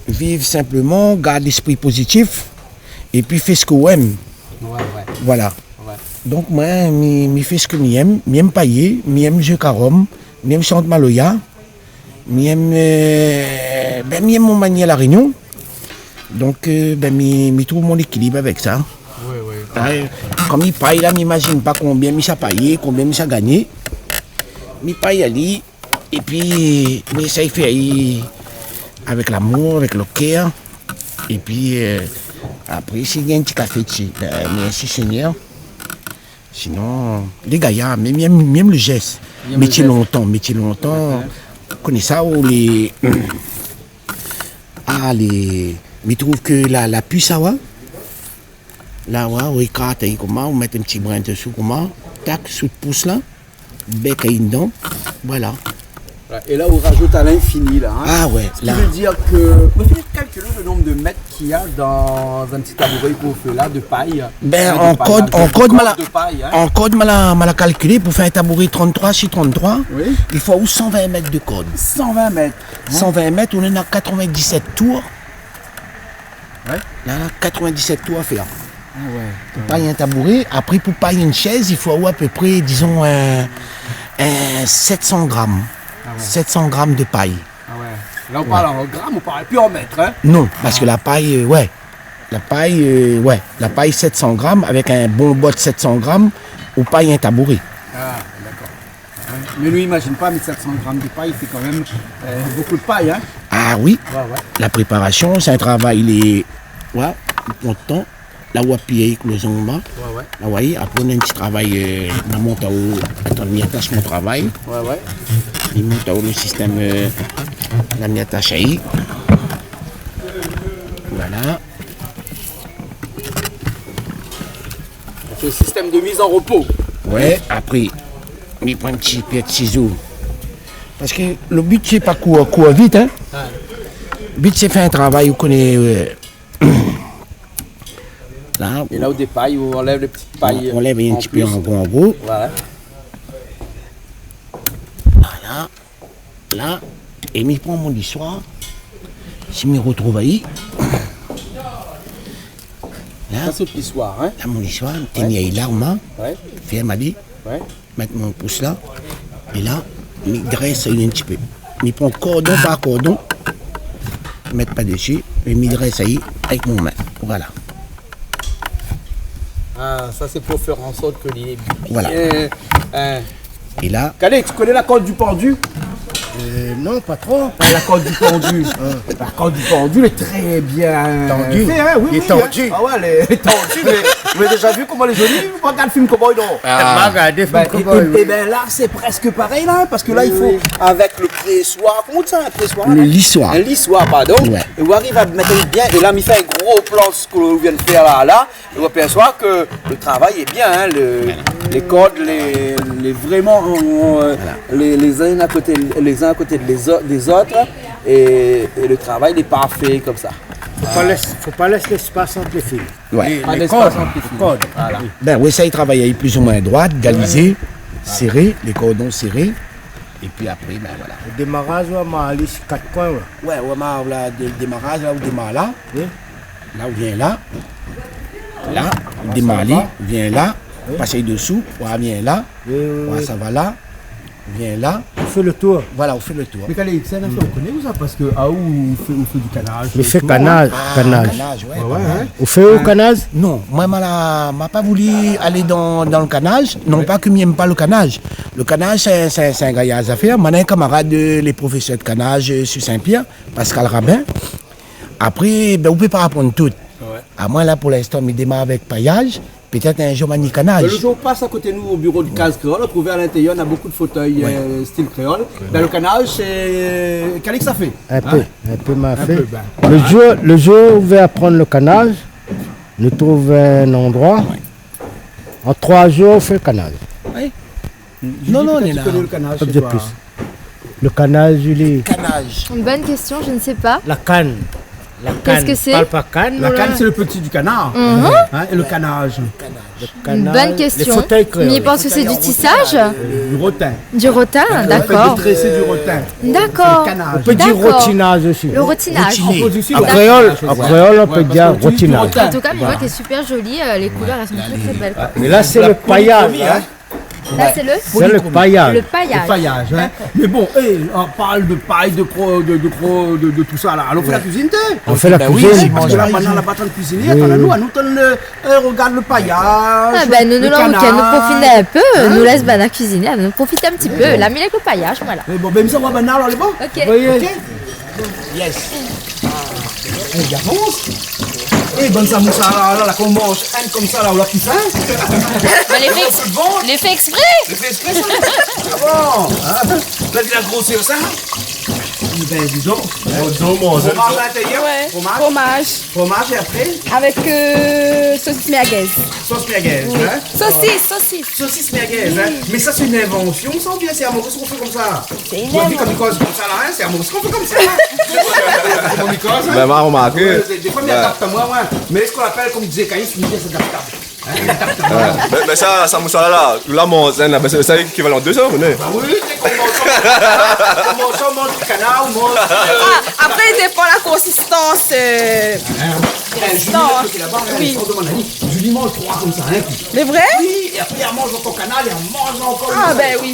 Viv sinpleman, gard léspri pozitif, épi fé sak ou èm. Ouais, ouais. Voilà. Ouais. Donk moin, mi, mi fé sak mi èm, mi èm payé, mi èm zoué karom, mi èm shant maloya, mi èm, euh, bin, mi èm mon manièr La Rényon. Donk, euh, bin, mi, mi trouv mon ékilib avèk sa. Oui, oui. Ah, euh, konm i pay la, mi imazine pa konbien mi sa payé, konbien mi sa gagné. Mi pay ali, épi, mi éséy fé ali avèk lamour, avèk le kèr. Épi, euh, apré, si gingn in ti kafé dsi, bin, mèrsi Ségnèr. Sinon, lé gayar, mé mi èm, mi èm le jès. Mi èm le jès. Métié lontan, métié lontan. D'accord. Koné sa, ou lé, ah, lé, mi trouv ke la, la pis, sa va. La, ouais, ou ékart ali koman, ou mèt in ti brin desou koman, tak, sou pous la, bèk ali dedan, voilà. Voilà. Et là, on rajoute à l'infini, là, hein. Ah ouais, là. Ce qui veut dire que, vous avez calculé le nombre de mètres qu'il y a dans un petit tabouret qu'on fait là, de paille, hein, de paille, hein, de corde de paille, hein. Ben, an kord, an kord, ma la, an kord, ma la, ma la kalkilé pou fé in tabouré trant-troi si trant-troi, oui, i fo aou san vin mèt de kord. San vin mèt, hein. San vin mèt, ou néna katrovin-disèt tour. Ouais. La, la, katrovin-disèt tour a fèr. Ah ouais. Pou pay in tabouré, apré pou pay in shèz, i fo aou apépré, dizon, in, in sèt san gram. Ah ouais. Sèt san gram de pay. Ah ouais. La, ou parl an gram, ou parl pi an mèt, hein ? Non, parske la pay, euh, ouais. La pay, euh, ouais. La pay sèt san gram, avèk in bon bot sèt san gram, ou pay in tabouré. Ah, d'accord. Ouais. Mé nou imazine pa, mé sèt san gram de pay, sé kan mèm, euh, bokou de pay, hein ? Ah oui. Ouais, ouais. La préparasion, sé in travay, lé, ouais, i pran tan. La ou apiyé èk lo zong, ma. Ouais, ouais. La, ou wa, apré, ou néna in ti travay, euh, ma mont aou, atann, mi atas mon travay. Ouais, ouais. Mi mont aou lo sistèm, euh, la mi atas ali. Voilà. C'est le système de mise en repos. Ouais, apré, mi pran in ti pié de sizo. Parske lo but, sé pa kour, kour vit, hein. Ouais. Lo but, sé fé in travay, ou koné, euh, la, é la, ou dépay, ou anlèv lé ti pay, ou anlèv in ti pé an gro, an gro. Voilà. Voilà. La, é mi pran mon lisoir, si mi rotrouv ali. La. Sa, sé lisoir, hein ? La, mon lisoir, mi tien ali la, ou wa. Ouais. Fèrm ali. Ouais. Mèt mon pous la. É la, mi drès ali in ti pé. Mi pran kordon par kordon. Mèt pa desi. É mi drès ali avèk mon min. Voilà. Ah, sa, sé pou fèr an sort ke li lé bien, voilà, euh, é la. Calix, tu connais la corde du pendu ? Euh, non, pas trop. La corde du pendu. Hein. La corde du pendu, elle est très bien, euh, tendue, fait, hein ? Oui, oui, hein. Ah ouais, elle est tendue, mais vous avez déjà vu comment elle est jolie ? Vous regardez le film Cowboy, non ? Ah. Bah, et, et, et ben là, c'est presque pareil, là, hein, parce que là, il faut, oui, oui, avec le pressoir, comment ça, un pressoir, là ? Le lissoir. Un lissoir, pardon. Ouais. É ou ariv a mèt bien, é la, mi fé in gro plan, sak ou vien de fèr la, la, é ou apèrsoi ke lo travay lé bien, hein, le, lé kord, lé, lé vréman, euh, voilà, lé, lé zin a koté, lé zin a koté de lé zo-, dé zot, é, é lo travay lé parfé konmsa. Fo pa lès, fo pa lès léspas ant lé fil. Ouais. Lé, pa léspas ant lé fil. Lé kord. Voilà. Ben oui, sa, i travay ali plus ou moins droit, égalisé, ouais, séré, lé kordon séré. Épi apré, ben voilà. Lo démaraz, ou wa, ma alé si kat koin, ouais. Ouais, ouais, ma, la, dé-, démaraz, la, ou démar la. Oui. La, ou vien la. La, ou démar ali, ou vien la. Oui. Pasé désou, ou vien la, oui, oui, ou sava la, vien la. Ou fé le tour. Voilà, ou fé le tour. Mé kan lé, sé in nafèr ou koné ou sa, parske, ah, ou fé, ou fé du kanaz é tout. Mi fé kanaz, ah, kanaz. Kanaz, ouais, ouais, kanaz. Ou fé ou kanaz ? Non, moin, ma la, ma pa voulu alé dan, dan le kanaz. Non pa ke mi èm pa le kanaz. Le kanaz, sé, sé, sé in gayar zafèr. Moin néna in kamarad, euh, lé profésèr de kanaz, euh, su Sin-Pièr, Pascal Rabin. Apré, bin, ou pé pa aprann tout. Ouais. Amoin, la, pou linstan, mi démar avèk payaz. Pétèt in zour, ma ni kanaz. Bin, le zour ou pas a koté nou o biro de Kaz Kréol, ou trouv a l'intérieur, néna bonpé de fotèy, ouais, euh, stil kréol. Ouais. Bin, le kanaz, sé, euh, Calix la fé. In pé, in pé ma fé. In pé, bin. Le zour, le zour ou vé aprann le kanaz, nou trouv in landroi. Ouais. An troi zour, ou fé le kanaz. Oui. Non, non, Julie, pétèt ou koné le kanaz shé toi. Le kanaz, Julie. Kanaz. Une bonne question, je ne sais pas. La kann. La kann. Qu'est-ce que c'est ? Parl pa kann, la. La kann, sé le pti du kanar. Mhm. Hein, é le kanaz. Le kanaz. Une bonne question. Lé fotèy kréol. Mi pans ke sé du tisaz. Du rotin. Du rotin, d'accord. Hein, le fait de tresser du rotin. D'accord. Sé le kanaz. Ou pé dir rotinaz osi. Le rotinaz. Rotiné. An kréol, an kréol, ou pé dir rotinaz. Voilà. Parce qu'on dit du rotin. En tout cas, mi voi ke lé super zoli, euh, les couleurs, elles sont très, très belles, quoi. Mé la, sé le payaz, hein. La, sé le ? Sé le payaz. Le payaz. Le payaz, hein. D'accord. Mé bon, é, ou parl de pay, de kro-, de, de kro-, de, de tout sa la. Alon fé la kuizine, té. Alon fé la kuizine. Bin oui, parske la, banna la pa tann kuiziné, atann, nou, nou tann le, euh, rogard le payaz, le kanaz. Ah bin, nou, nou, la, nou profit in pé, hein ? Nou lès banna kuiziné, nou profit in ti pé. Bon. La, mi lé avèk le payaz, voilà. Mé bon, bin, mi sa oir banna, alor, lé bon ? Ok. Voyé. Ok. Yes. Ah, é, i avans. É, bann samoussa la, la, la, kan ou manz inn konmsa la, ou la pli fin. Mé lé fé ex-, lé fé eksprè. Lé fé eksprè, sa. Ah bon, hein ? La, la grosèr, sa. Bin, di don. Bon, di don, bon, fromaz a l'intérieur ? Ouais. Fromaz ? Fromaz. Fromaz, é apré ? Avèk, euh, sosis merguez. Sos merguez, hein ? Sosis, sosis. Sosis merguez, hein ? Oui. Mé sa, sé in invansion, sa, oubien sé in moris i fé konmsa ? Sé in invansion. Ou la vi kan mi koz konmsa la, hein ? Sé in moris i fé konmsa, hein ? Sé in moris, hein ? Bin, ma romarké. Ouais, dé, dé foi, mi adapt amoin, moin. Mé sak i apèl, konm i di Kayis, mi di, sé adaptab. Hein, adaptab. Ouais. Mé, mé sa, samoussa la, la, ou la manz, hein, la, bin, sé, sé ékivalan de sa, ou koné ? Ba oui, sé konm manz, konm manz kanar, ou manz, euh, ah, apré, i dépan la konsistans, euh, hein ? Julie, laba, hein, oui. Julie manz troi konmsa, hein, kou. Lé vré ? Oui, é apré, èl i manz ankor kanar, èl i manz ankor. Ah, bin oui.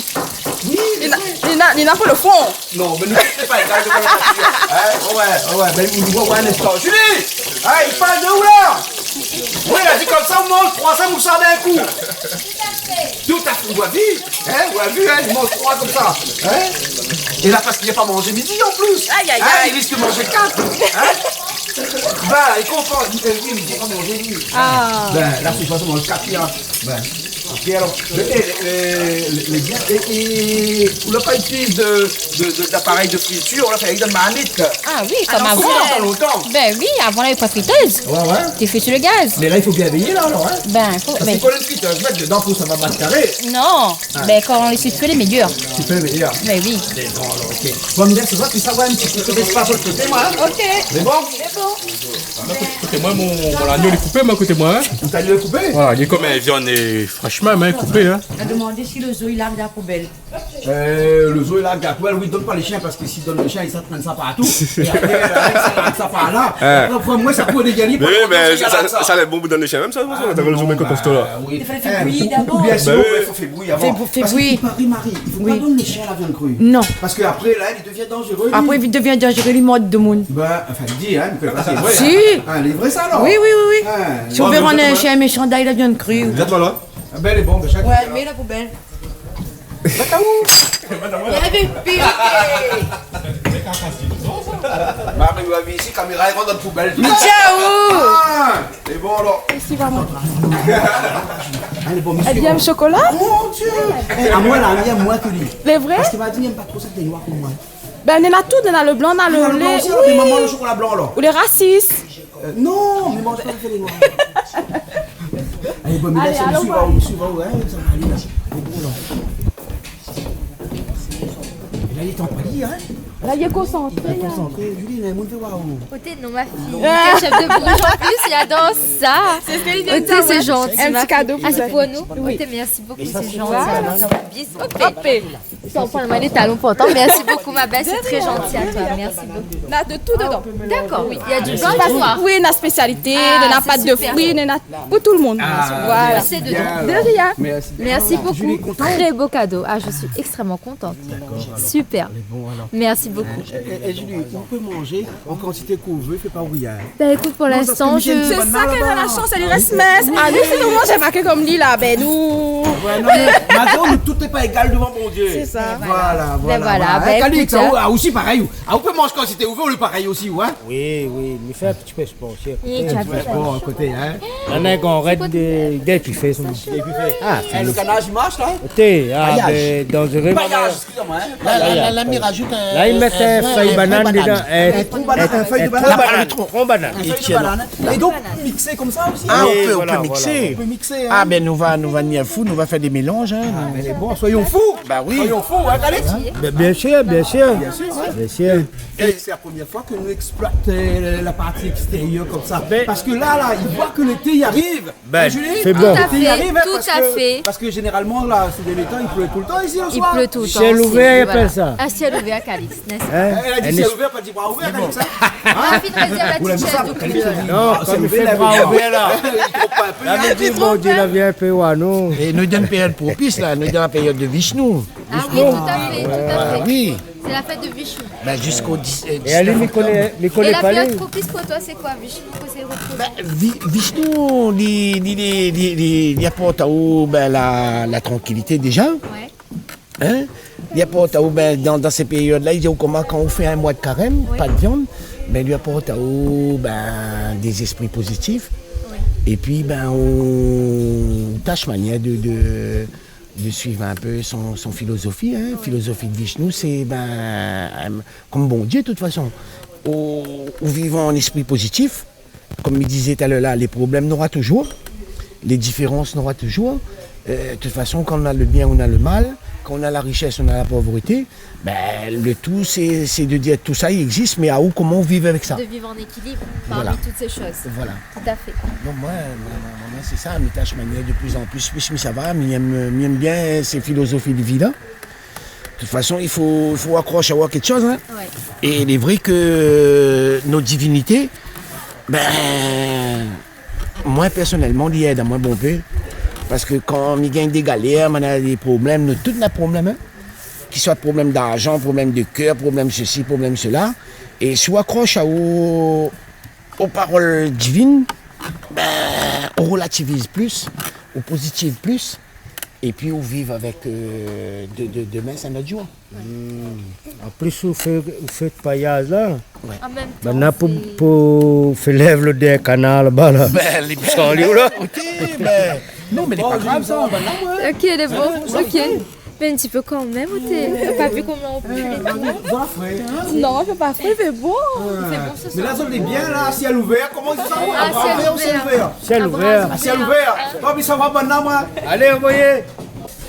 Oui, lé vré. Li na, li na, li na pa le fon. Non, mé nou, sé pa égal, sé pa le fon. Hein ? Ouais, ouais, bin, nou voi, ouais, in instan. Julie ! Hey, i parl de ou, la ? Oui, la di konmsa, ou manz troi samoussa d'in kou. Tout à fait, ou la vi, hein, ou la vi, hein, i manz troi konmsa, hein. É la, parske li la pa manzé midi an plis. Aïe, aïe, aïe. Hein, li risk manzé kat, hein. Bin, i konpran, li, euh, li, li la pa manzé, li. Ah. Bin, la, sé pa manzé kat, li, hein. Bin, ok, alor, mé, é, é, é, é, é, ou la pa itiliz de, de, de, d'aparèy de fritir, ou la fé avèk marmit. Ah oui, konm avan. Ah non, lontan, lontan. Bin oui, avan, navé pa fritèz. Ouais, ouais. Té fé su le gaz. Mé la, i fo bien véyé, la, alor, hein. Bin, fo, bin. Parske kan ou frit, ou mèt dedan pou sa va bat karé. Non. Ah. Bin, kan lé su fé, lé méyèr. Su fé, lé méyèr. Bin oui. Mé bon, alor, ok. Bon, mé la, sé vré ke sa, ouais, in ti pé, lès pa su le koté, moin, hein. Ok. Mé bon. Sé bon. Koté moin, mon, mon lagno lé koupé, moin, koté moin, hein. Out lagno lé koupé ? Voilà, li lé konm in viann, euh, frèsh mèm, hein, koupé, hein. La demandé si le zo i larg dan la poubèl. Euh, le zo i larg dan la poubèl, oui, donn pa le shien, parske si i donn le shien, i sa trène sa partou. É apré, euh, avèk sa, i larg sa par la. Hein. Apré, moin, sa kour dé galié. Mé oui, mé sa, sa, sa lé bon pou donn le shien mèm, sa, sa, ah, kan le zo i mèt konm sa la. Oui. I fo fé bouyi d'abor. Oubien sinon, ouais, fo fé bouyi avan. Fé bou-, fé bouyi. Parske i paré, Marie, i fo pa donn le shien la viann kri. Non. Parske apré, la, li devien danzéré, li. Apré, li devien danzéré, li mord demoun. Bin, anfin, li di, hein, mi koné pa si lé vré, hein. Si. Ah, lé vré, sa, alor ? Oui, oui, oui, oui. Ah, si ou vé rann in shien méshan, done ali la viann kri. Gard, voilà. Ah bin, lé bon, bin, shak... Ouais, mé la poubèl. Bataou. Lavé pil. Marie, ou la vi isi, kaméra i rant dan poubèl. Ciao. Ah, lé bon, alor. Isi, va, moin. Ah, lé bon, monsieur. Èl i èm shokola ? Mon Dieu. Eh, amoin, la, èl i èm moin ke li. Lé vré ? Parske ma di, èl i èm pa tro sak lé noir konm moin. Bin, néna tout, néna le blan, néna le lé. Ah, le blan osi, alor, mé momon, le shokola blan, alor. Ou lé rasis. Euh, non, mé moin, mi manz pa lé noir. Alé, bon, mé la, alé, sé alon, va, ouais, sa va alé, la. Lé bon, la. É la, li lé an palié, hein. La, li lé konsantré, la. Konsantré. Julie, la, moun té, waouh. Oté, non, ma fille. Ah. T'es chef de projet en plus, il adore ça. C'est ce que je viens de dire, ouais. Oté, c'est gentil, ma fille. Un petit cadeau pour toi. Ah, c'est pour nous ? Oui. Oté, merci beaucoup, c'est gentil. Et ça, c'est gentil. Voilà. Bis, hop. Hop. Sa, ou pran mon talon pourtan. Merci beaucoup, ma belle, c'est très gentil à toi. Merci beaucoup. Na de tout dedan. D'accord, oui. Il y a du blanc et du noir. Oui, na spécialité, na pat de fruits, na pou tout le monde. Ah, super. Voilà. Merci bien. De rien. Merci. Merci beaucoup. Julie, contente ? Très beau cadeau. Ah, je suis extrêmement contente. D'accord, alors. Super. Bon, alors. Merci beaucoup. Eh, eh, eh, Julie, ou pé manzé an kantité k'ou vé, fé pa oublié, hein. Ben, écoute, pour l'instant, je... Non, sa, sé Mickaël, sé bann-la, la-ba. Sé sa k'èl la shans, èl i rès mins. Ah, nou, sé nou manz pa ke konm li la, ben, nou. Ouais, non, mé malgré nou, tout lé pa égal devan Bondié. Sé sa. Voilà, voilà, voilà. Ben, voilà. Ben, écoute, hein. Hein, Calix, ah, ou, ah, osi parèy, ou. Ah, ou pé manz kantité ou vé, ou lé parèy osi, ou, hein. Oui, oui, mi fé in ti pé spor osi a koté. Oui, tu as fait. In ti pé spor a koté, hein. Néna in gran rèd de, de pifé, son. Sa, sa. Ah, eh, le canage, il marche, là, hein ? Oté, ah, ben, danzéré, maman. Payage, excusez-moi, hein. La, la, la, la, mi rajout in, la, i mèt in, in, in fèy banane dedan, in, in tron banane. In tron banane. In tron banane. In fèy banane. É donk, mixé konmsa osi. Ah, on peut, on peut mixer. Oui, voilà, voilà. On peut mixer, hein. Ah, ben, nou va, nou va ni fou, nou va fé dé mélanz, hein. Ah, mé lé bon, soyons fous. Bah oui. Soyons fous, hein, Calix ? Hein ? Bien, bien sûr, bien sûr. Bien sûr, ouais. Bien sûr. É sé la promièr foi ke nou éksploit, euh, la parti ékstérièr konmsa. Ben, parske la, la, i voi ke lété i ariv. Ben, Julie, fé bon. Tout à fait, tout à fait. Parske, parske zénéralman, la, sé dèrnié tan, i plé toultan isi, le soir. I plé toultan isi, voilà. Sièl ouvèr, i apèl sa. Ah, sièl ouvèr, Calix, n'est-ce pas ? Hein ? Èl la di sièl ouvèr, pa di bra ouvèr, Calix, hein ? Hein ? Ou la vi sa, Calix, la di, ah, sièl ouvèr, la, i tromp pa in pé, hein. Ou la vi sa, Calix, la di bra ouvèr, la. La vi di, Bondié la vien in pé oir anou. É nou lé dan in périod propis, la, nou lé dan la périod de Vishnou. Ah oui, tout à fait, tout à fait. Ah oui. C'est la fête de Vishnu. Ben, jusqu'au dix, euh, dix-neuf octobre. É ali, mi koné, mi koné pa li. Et la période propice pour toi, c'est quoi, Vishnu ? Pourquoi c'est repos ? Ben, Vi-, Vishnou, li, li, li aport aou, ben, la, la trankilité déza. Ouais. Hein ? Li aport aou, ben, dan, dan sé périod-la, i di aou koman, kan ou fé in moi de karèm, pa de viann, ben, li aport aou, ben, dé zéspri pozitif. Oui. Épi, ben, ou tash manièr de, de, de suiv in pé son, son filozofi, hein. Filozofi de Vishnou, sé, ben, euh, konm Bondié, de tout fason. Ou, ou viv an éspri pozitif, konm mi dizé talèr la, lé problèm nora touzour, lé diférans nora touzour. Euh, de tout fason, kan ou na le bien, ou na le mal, kan ou na la richès, ou na la povrété, ben, le tou, sé, sé de dir tousa i égzis, mé aou, koman ou viv avèk sa ? De vivre en équilibre parmi toutes ces choses. Voilà. Tout à fait. Donk, moin, moin, moin, moin, sé sa, mi tash manièr de plus en plus, plus mi sava, mi èm, mi èm bien sé filozofi de vi-la. De tout fason, i fo, i fo akrosh aou a kékshoz, hein. Ouais. É lé vré ke nout divinité, ben, moin, pèrsonèlman, li èd amoin bonpé. Parske kan mi gingn dé galèr, moin na dé problèm, nou tout na problèm, hein. Ki soi problèm d'larzan, problèm de kèr, problèm sesi, problèm sela. É si ou akrosh aou o parol divin, ben, ou rélativiz plis, ou pozitiv plis, épi ou viv avèk, euh, de, de, demin, sé in ot zour. Hmm. An plis, ou fé, ou fé payaz la. Ouais. An mèm tan, banna pou, sé pou fé lèv lo dèyèr kanar laba la. Ben, lé bien. San li ou la. Oté, ben, non, mé lé pa grav, sa. Ok, lé bon. Ok. Mé in ti pé kan mèm, oté. Ou la pa vi koman ou pli. Non, i fé pa fré, i fé bon. I fé bon se soir. Mé la, zot lé bien la, sièl ouvèr, koman i di sa ? Ah, sièl ouvèr. Sièl ouvèr. Ah, sièl ouvèr. Bon, mi sava, banna, moin. Alé, anvoyé.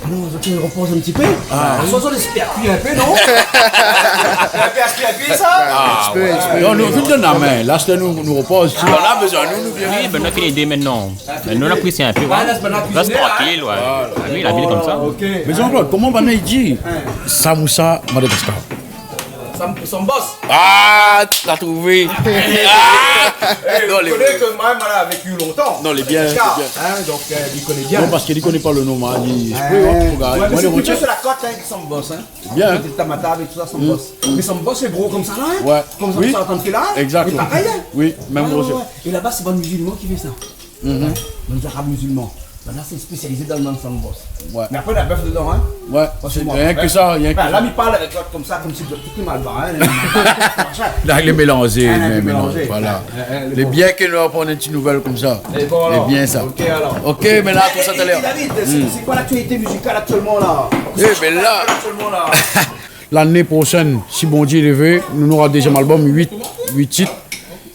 Alon, zot i repoz in ti pé. Ah. Aswar, zot lé sipèr kui in pé, non ? Sipèr kui, sa ? Ah, ouais. Non, nou, nou done la min. La, sé nou, nou repoz. Si banna bézoin nou, nou vien. Oui, ben, nou la fini dé mintnan. Mé nou la kuizine in pé, ouais. Rès trankil, ouais. Voilà. Ah oui, la vi lé konmsa. Ok. Mé Jean-Claude, koman banna i di samoussa Madagascar ? Sam-, sambos. Ah, la trouvé. Ah. Eh, non, ou koné ke moin, moin lé avèk li lontan. Non, lé bien, lé bien. Hein, donk, euh, li koné bien. Non, parske li koné pa le nom, hein, li, ouais, mé sé plito sur la côte, hein, sambos, hein. Bien. Tamata avèk tout sa, sambos. Mm. Mé sambos, sé gro konmsa la, hein. Ouais. Konmsa, oui. Sa, kan ou fé la, hein. Exact. Lé parèy, hein. Oui, mèm gro. Ouais, ouais. É laba, sé bann mizilman ki fé sa. Mhm. Bann Zarab mizilman. Banna sé spésializé dan le sambos. Ouais. Mé apré, na bèf dedan, hein. Ouais. Fransheman, sé rienk ke sa, rienk ke sa. Bin, la, mi parl avèk zot konmsa, konmsi zot tout lé malbar, hein. La, lé mélanzé, ah, la, mé lé mélanzé, mélanzé, voilà. Ouais, ouais, lé bon. Lé bien ke nou aprann in ti nouvèl konmsa. Lé bon, alor. Lé bien, sa. Ok, alor. Ok, mé la, pou sa, talèr. É, é David, sé, hmm, sé koi laktialité mizikal aktièlman, la ? Eh, bin la, aktièlman, la ? Lané proshèn, si Bondié i vé, nou nora dézièm album, uit, uit tit.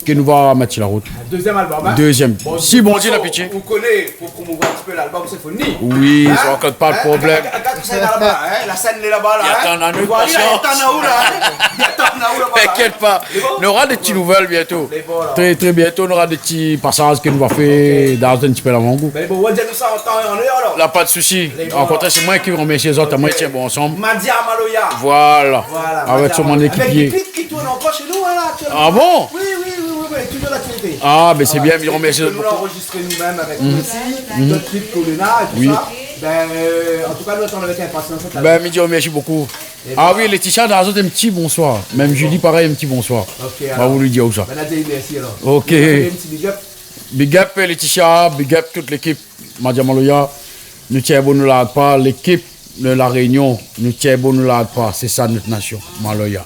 ke nou va mèt si la rout. Dézièm album, hein ? Dézièm. Bon, si Bondié na pitié. Ou koné, fo promouvoir in ti pé lalbum, sé fo ni. Oui, sa, ankor pa de problèm. Hein ? Gard, gard, gard sa laba, hein ? La sèn lé laba, la, hein ? Li atann anou, li atann anou laba, hein ? T'inquiète pas. Lé bon ? Nora dé ti nouvèl bientôt. Lé bon, la. Très, très bientôt, nora dé ti pasaz ke nou va fé dan in ti pé lavangou. Mé bon, ou va dir anou sa an tan é an èr, alor. La, pa de sousi. Lé bon, la. Okontrèr, sé moin ki remèrsi azot, moin, tienbo ansanm. Madia Maloya. Voilà. Voilà, Madia Maloya. Avèk son ékipié. Avèk dé klip ki tourn ankor shé nou, hein, la, aktièlman. Ah bon ? Oui, oui, oui, oui, oui, toujours d'actualité. Ah, ben, c'est bien, mi remèrsi azot bonpé. Voilà, des clips que nous, on a enregistrés nous-mêmes avec nous aussi, d'autres clips que l'on a et tout ça. Oui. Ben, euh, en tout cas, nous attendons avec impatience cette album. Ben, mi di mèrsi bonpé. Ah oui, Laetitia, dan la zone, in ti bonsoir. Mèm Julie, parèy, in ti bonsoir. Ok, alor. Ma voulu dir sa. Ben, la di mèrsi, alor. Ok. Nou fé in ti big up. Big up, Laetitia, big up tout lékip Madia Maloya. Nou tienbo, nou larg pa, lékip de La Réunion, nou tienbo, nou larg pa. Sé sa, nout nasion, Maloya.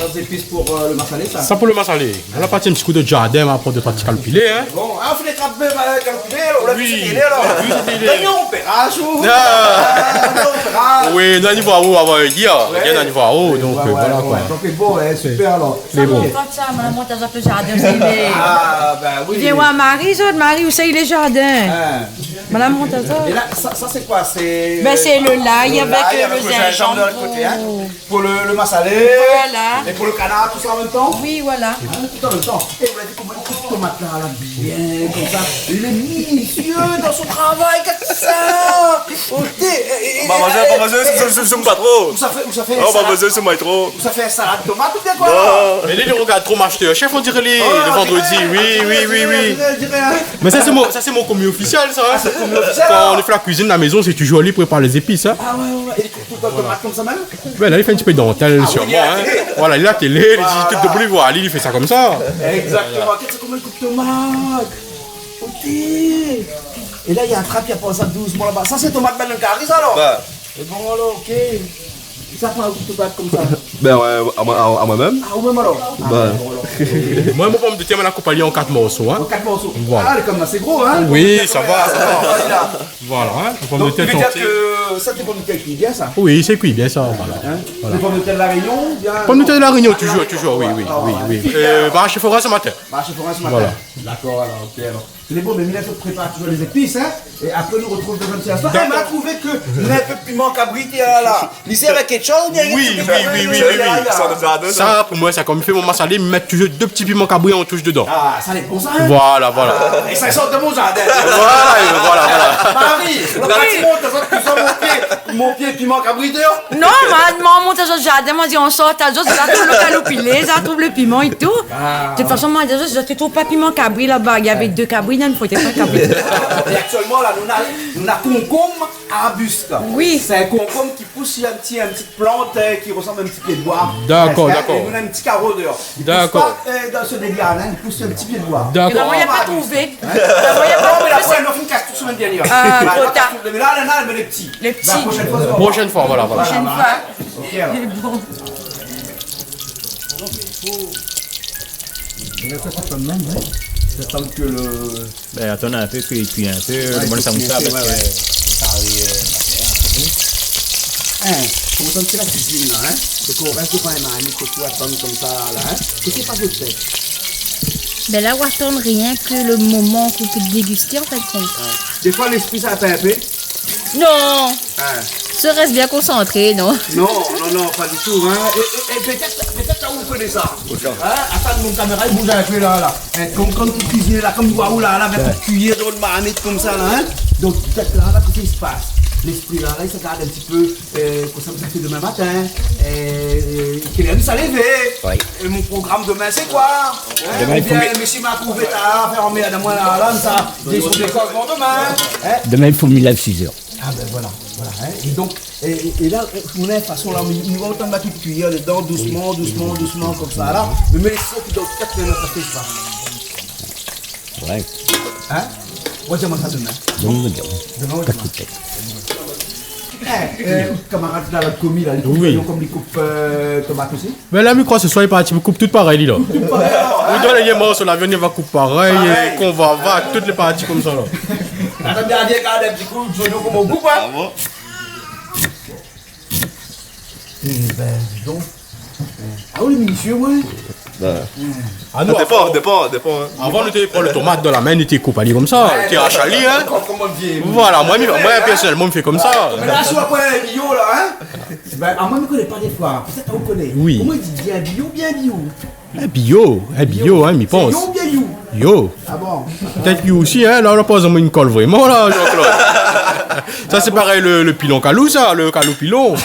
Sa, sé plis pou, euh, le masalé, sa. Sa pou le masalé. La parti in ti kou de zardin, ma pran dé troi ti kalpilé, hein. Bon, ah, fo trap, euh, kalpilé, alor, la, oui, sé télé, alor. Oui, sé télé. Gagnon, opéra, ou, ah, opéra. Oui, nou la ni voir ou avan, euh, yèr. Ouais. Yèr, nou la ni voir ou, donk, euh, voilà, koi. Ouais, ouais, ouais. Donk, bon, ouais, super, alor. Lé bon. Sa, mon pote, sa, madam, mont azot le zardin, sé lé... Ah, ben oui. Vien voir Marie, zot, Marie, ousa i lé zardin ? Ah. Madam, mont azot. É la, sa, sa, sé koi ? Sé, ben, sé le lay avèk, euh, le zinzanm de lot koté, hein. Pou le, le masalé, voilà, é pou le kanar, tout sa an mèm tan ? Oui, voilà. Hein, tout an mèm tan. É ou la di koman i koup tomat la, la, bien, konmsa. Il est minutieux dans son travail, gard sa. Ok, é, é, pa bézoin, é, pa bézoin, é, zoom, zoom, zoom pa tro. Ou sa fé, ou sa fé salad, ou sa fé salad tomat oubien koi, la ? Non. Mé li, li regard tro Masterchef, on diré, li, le vendredi. Ah, oui, oui, oui, oui. Mé sa, sé mon, sa, sé mon komi ofisièl, sa, hein. Ah, sé komi ofisièl, alor. Kan nou fé la kuizine la mézon, sé toujours li i prépar lé zépis, hein. Ah, ouais, ouais, ouais. É li koup tout le tan tomat konmsa mèm ? Ben la, li fé in ti pé dantèl sur moi, hein. Voilà, li la télé, li di, tout dobout, li voi, li, li fé sa konmsa. Exactement. Gard sa koman i koup tomat. Ok. É la, néna in trap, li pran sa dousman laba. Sa, sé tomat ben dan kari, sa, alor ? Ben. É bon, alor, ok. Sa pran in tomat konmsa. Ben ouais, amoin, amoin mèm. Ah, ou mèm, alor ? Ben. Ah, bon, alor. Moin, mon pomdetèr, moin la koup ali an kat morso, hein. An kat morso. Voilà. Ah, lé kan mèm asé gro, hein ? Oui, sa va, sa va. Voilà, hein, le pomdetèr. Donk, ou vé dir ke sa, sé pomdetèr i kui bien, sa ? Oui, sé kui bien, sa, voilà. Hein ? Voilà. Lé pomdetèr de La Réunion, oubien... Pomdetèr de La Réunion, toujours, toujours, oui, oui, oui, oui. Ah, ouais. Euh, marshé forin se matin. Marshé forin se matin. Voilà. Dakor, alor, ok, alor. Lé bon, mé mi la fé prépar toujour lé zépis, hein. É apré, nou artrouv dan in ti instan. Dakor. É ma trouvé ke néna in pé piman kabri, la, la. Li sèrv avèk kékshoz, oubien... Oui, oui, oui, oui, oui, oui. Sa, sa, sa, sa. Sa, pou moin, sa, kan mi fé mon masalé, mi mèt toujour dé ti piman kabri an toush dedan. Ah, sa lé bon, sa, hein ? Voilà, voilà. Ah, é sa i sort de mon zardin. Voilà, voilà, voilà. Marie, la parti mont azot, tout sa, mon pié, mon pié piman kabri déor. Non, ma, ma mont azot zardin, ma di, on sort azot, sa trouv le kaloupilé, sa trouv le piman é tout. Ah. De tout fason, ma di azot, zot i trouv pa piman kabri laba, navé dé kabri, non, fo pa kabri. É aktièlman, la, nou na, nou na konkonm arbis. Oui. Sé in konkonm ki pous si in ti, in ti plant, euh, ki resanm in ti pié d'boi. Dakor, dakor. É nou na in ti karo déor. Li pous pa, euh, dan se débit la, hein, li pous si in ti pié d'boi. Dakor. É la, moin la pa trouvé. Hein ? La, moin la pa trouvé. Non, mé la, apré, nou fine kas tout semèn dernièr. Ah, tro tar. Mé la, la, la, mé lé pti. Lé pti. La proshèn foi, sa va. Proshèn foi, voilà, voilà. Proshèn foi. Ok, alor. Lé bon. Donk, i fo... Mé sa, sa pa mèm, hein. Sa atann ke le... Ben, atann in pé, kui, kui in pé, ouais, le bon, kui in pé, ouais, ouais. Kari, euh, hein, koman sa i fé la kuizine, la, hein ? Sé ke ou rès dovan in marmit, ou atann konmsa, la, hein ? Kosa i pas out tèt ? Ben la, ou atann rienk le moman ke ou pé dégusté, an fin d'kont. Ouais. Défoi, léspri i sava in pé. Non. Hein. Sa i rès bien konsantré, non ? Non, non, non, pa ditou, hein. É, é, é pétèt, pétèt, ou koné sa. Hein ? Atann, mon kaméra i bouz in pé la, la. Hein, konm, konm ou kuizine la, konm ou la, la, avèk out kuiyèr dan out marmit konmsa la, hein. Donk, pétèt la, la, kosa i pas ? Léspri la, la, i sa gard in ti pé, euh, kosa mi sa fé domin matin, euh, euh, kèl èr mi sa lévé, oui, é mon program domin, sé koi ? Hein ? Domin, i fo... Oubien, mé si ma trouvé ta fé anmèrd amoin la, la, sa, dé, dé koz domin, hein ? Domin, i fo mi lèv sis èr. Ah ben voilà, voilà, hein. É donk, é, é, é la, euh, nou na in fason la, nou, nou va atann ma tout kuiyèr dedan, dousman, dousman, dousman, konmsa la. Mé, mé sa, dan kat minit, sa i pas. Ouais. Hein ? Ou va dir amoin sa domin. Domin, ou va dir. Domin, ou va dir. Pas de tèt. Eh, euh, kamarad la, la komi la, li koup, oui, zoignon konm li koup, euh, tomat osi. Mé la, mi kroi se soir, li parti pou koup tout parèy, li la. Tout parèy, hein ? Ou donn ali in morso, la viann, li va koup parèy, parèy, é konm va, va, tout lé parti konmsa, la. Atann, gard, gard in ti kou, zoignon, koman ou koup, hein ? Ah bon ? Eh ben, dis donc. Ah oui, minisié, ouais. Bin. Ah non, dépan, avan, dépan, dépan, hein. Avan, nou té pran lo tomat dan la min, nou té koup ali konmsa, nou té rash ali, hein. Koman, koman vié. Voilà, moin, moin, pèrsonèlman, mi fé konmsa. Mé la, si ou aprann in bio, la, hein. Bin, ah, moin, mi koné pa défoi. Pétèt ou koné. Oui. Koman i di, bien bio, bien bio. In bio, in bio, hein, mi pans. Sé yo oubien you ? Yo. Ah bon ? Pétèt you osi, hein, la, ou la poz amoin in kol vréman, la, Jean-Claude. Sa, sé parèy lo, lo pilon kalou, sa, lo kalou pilon.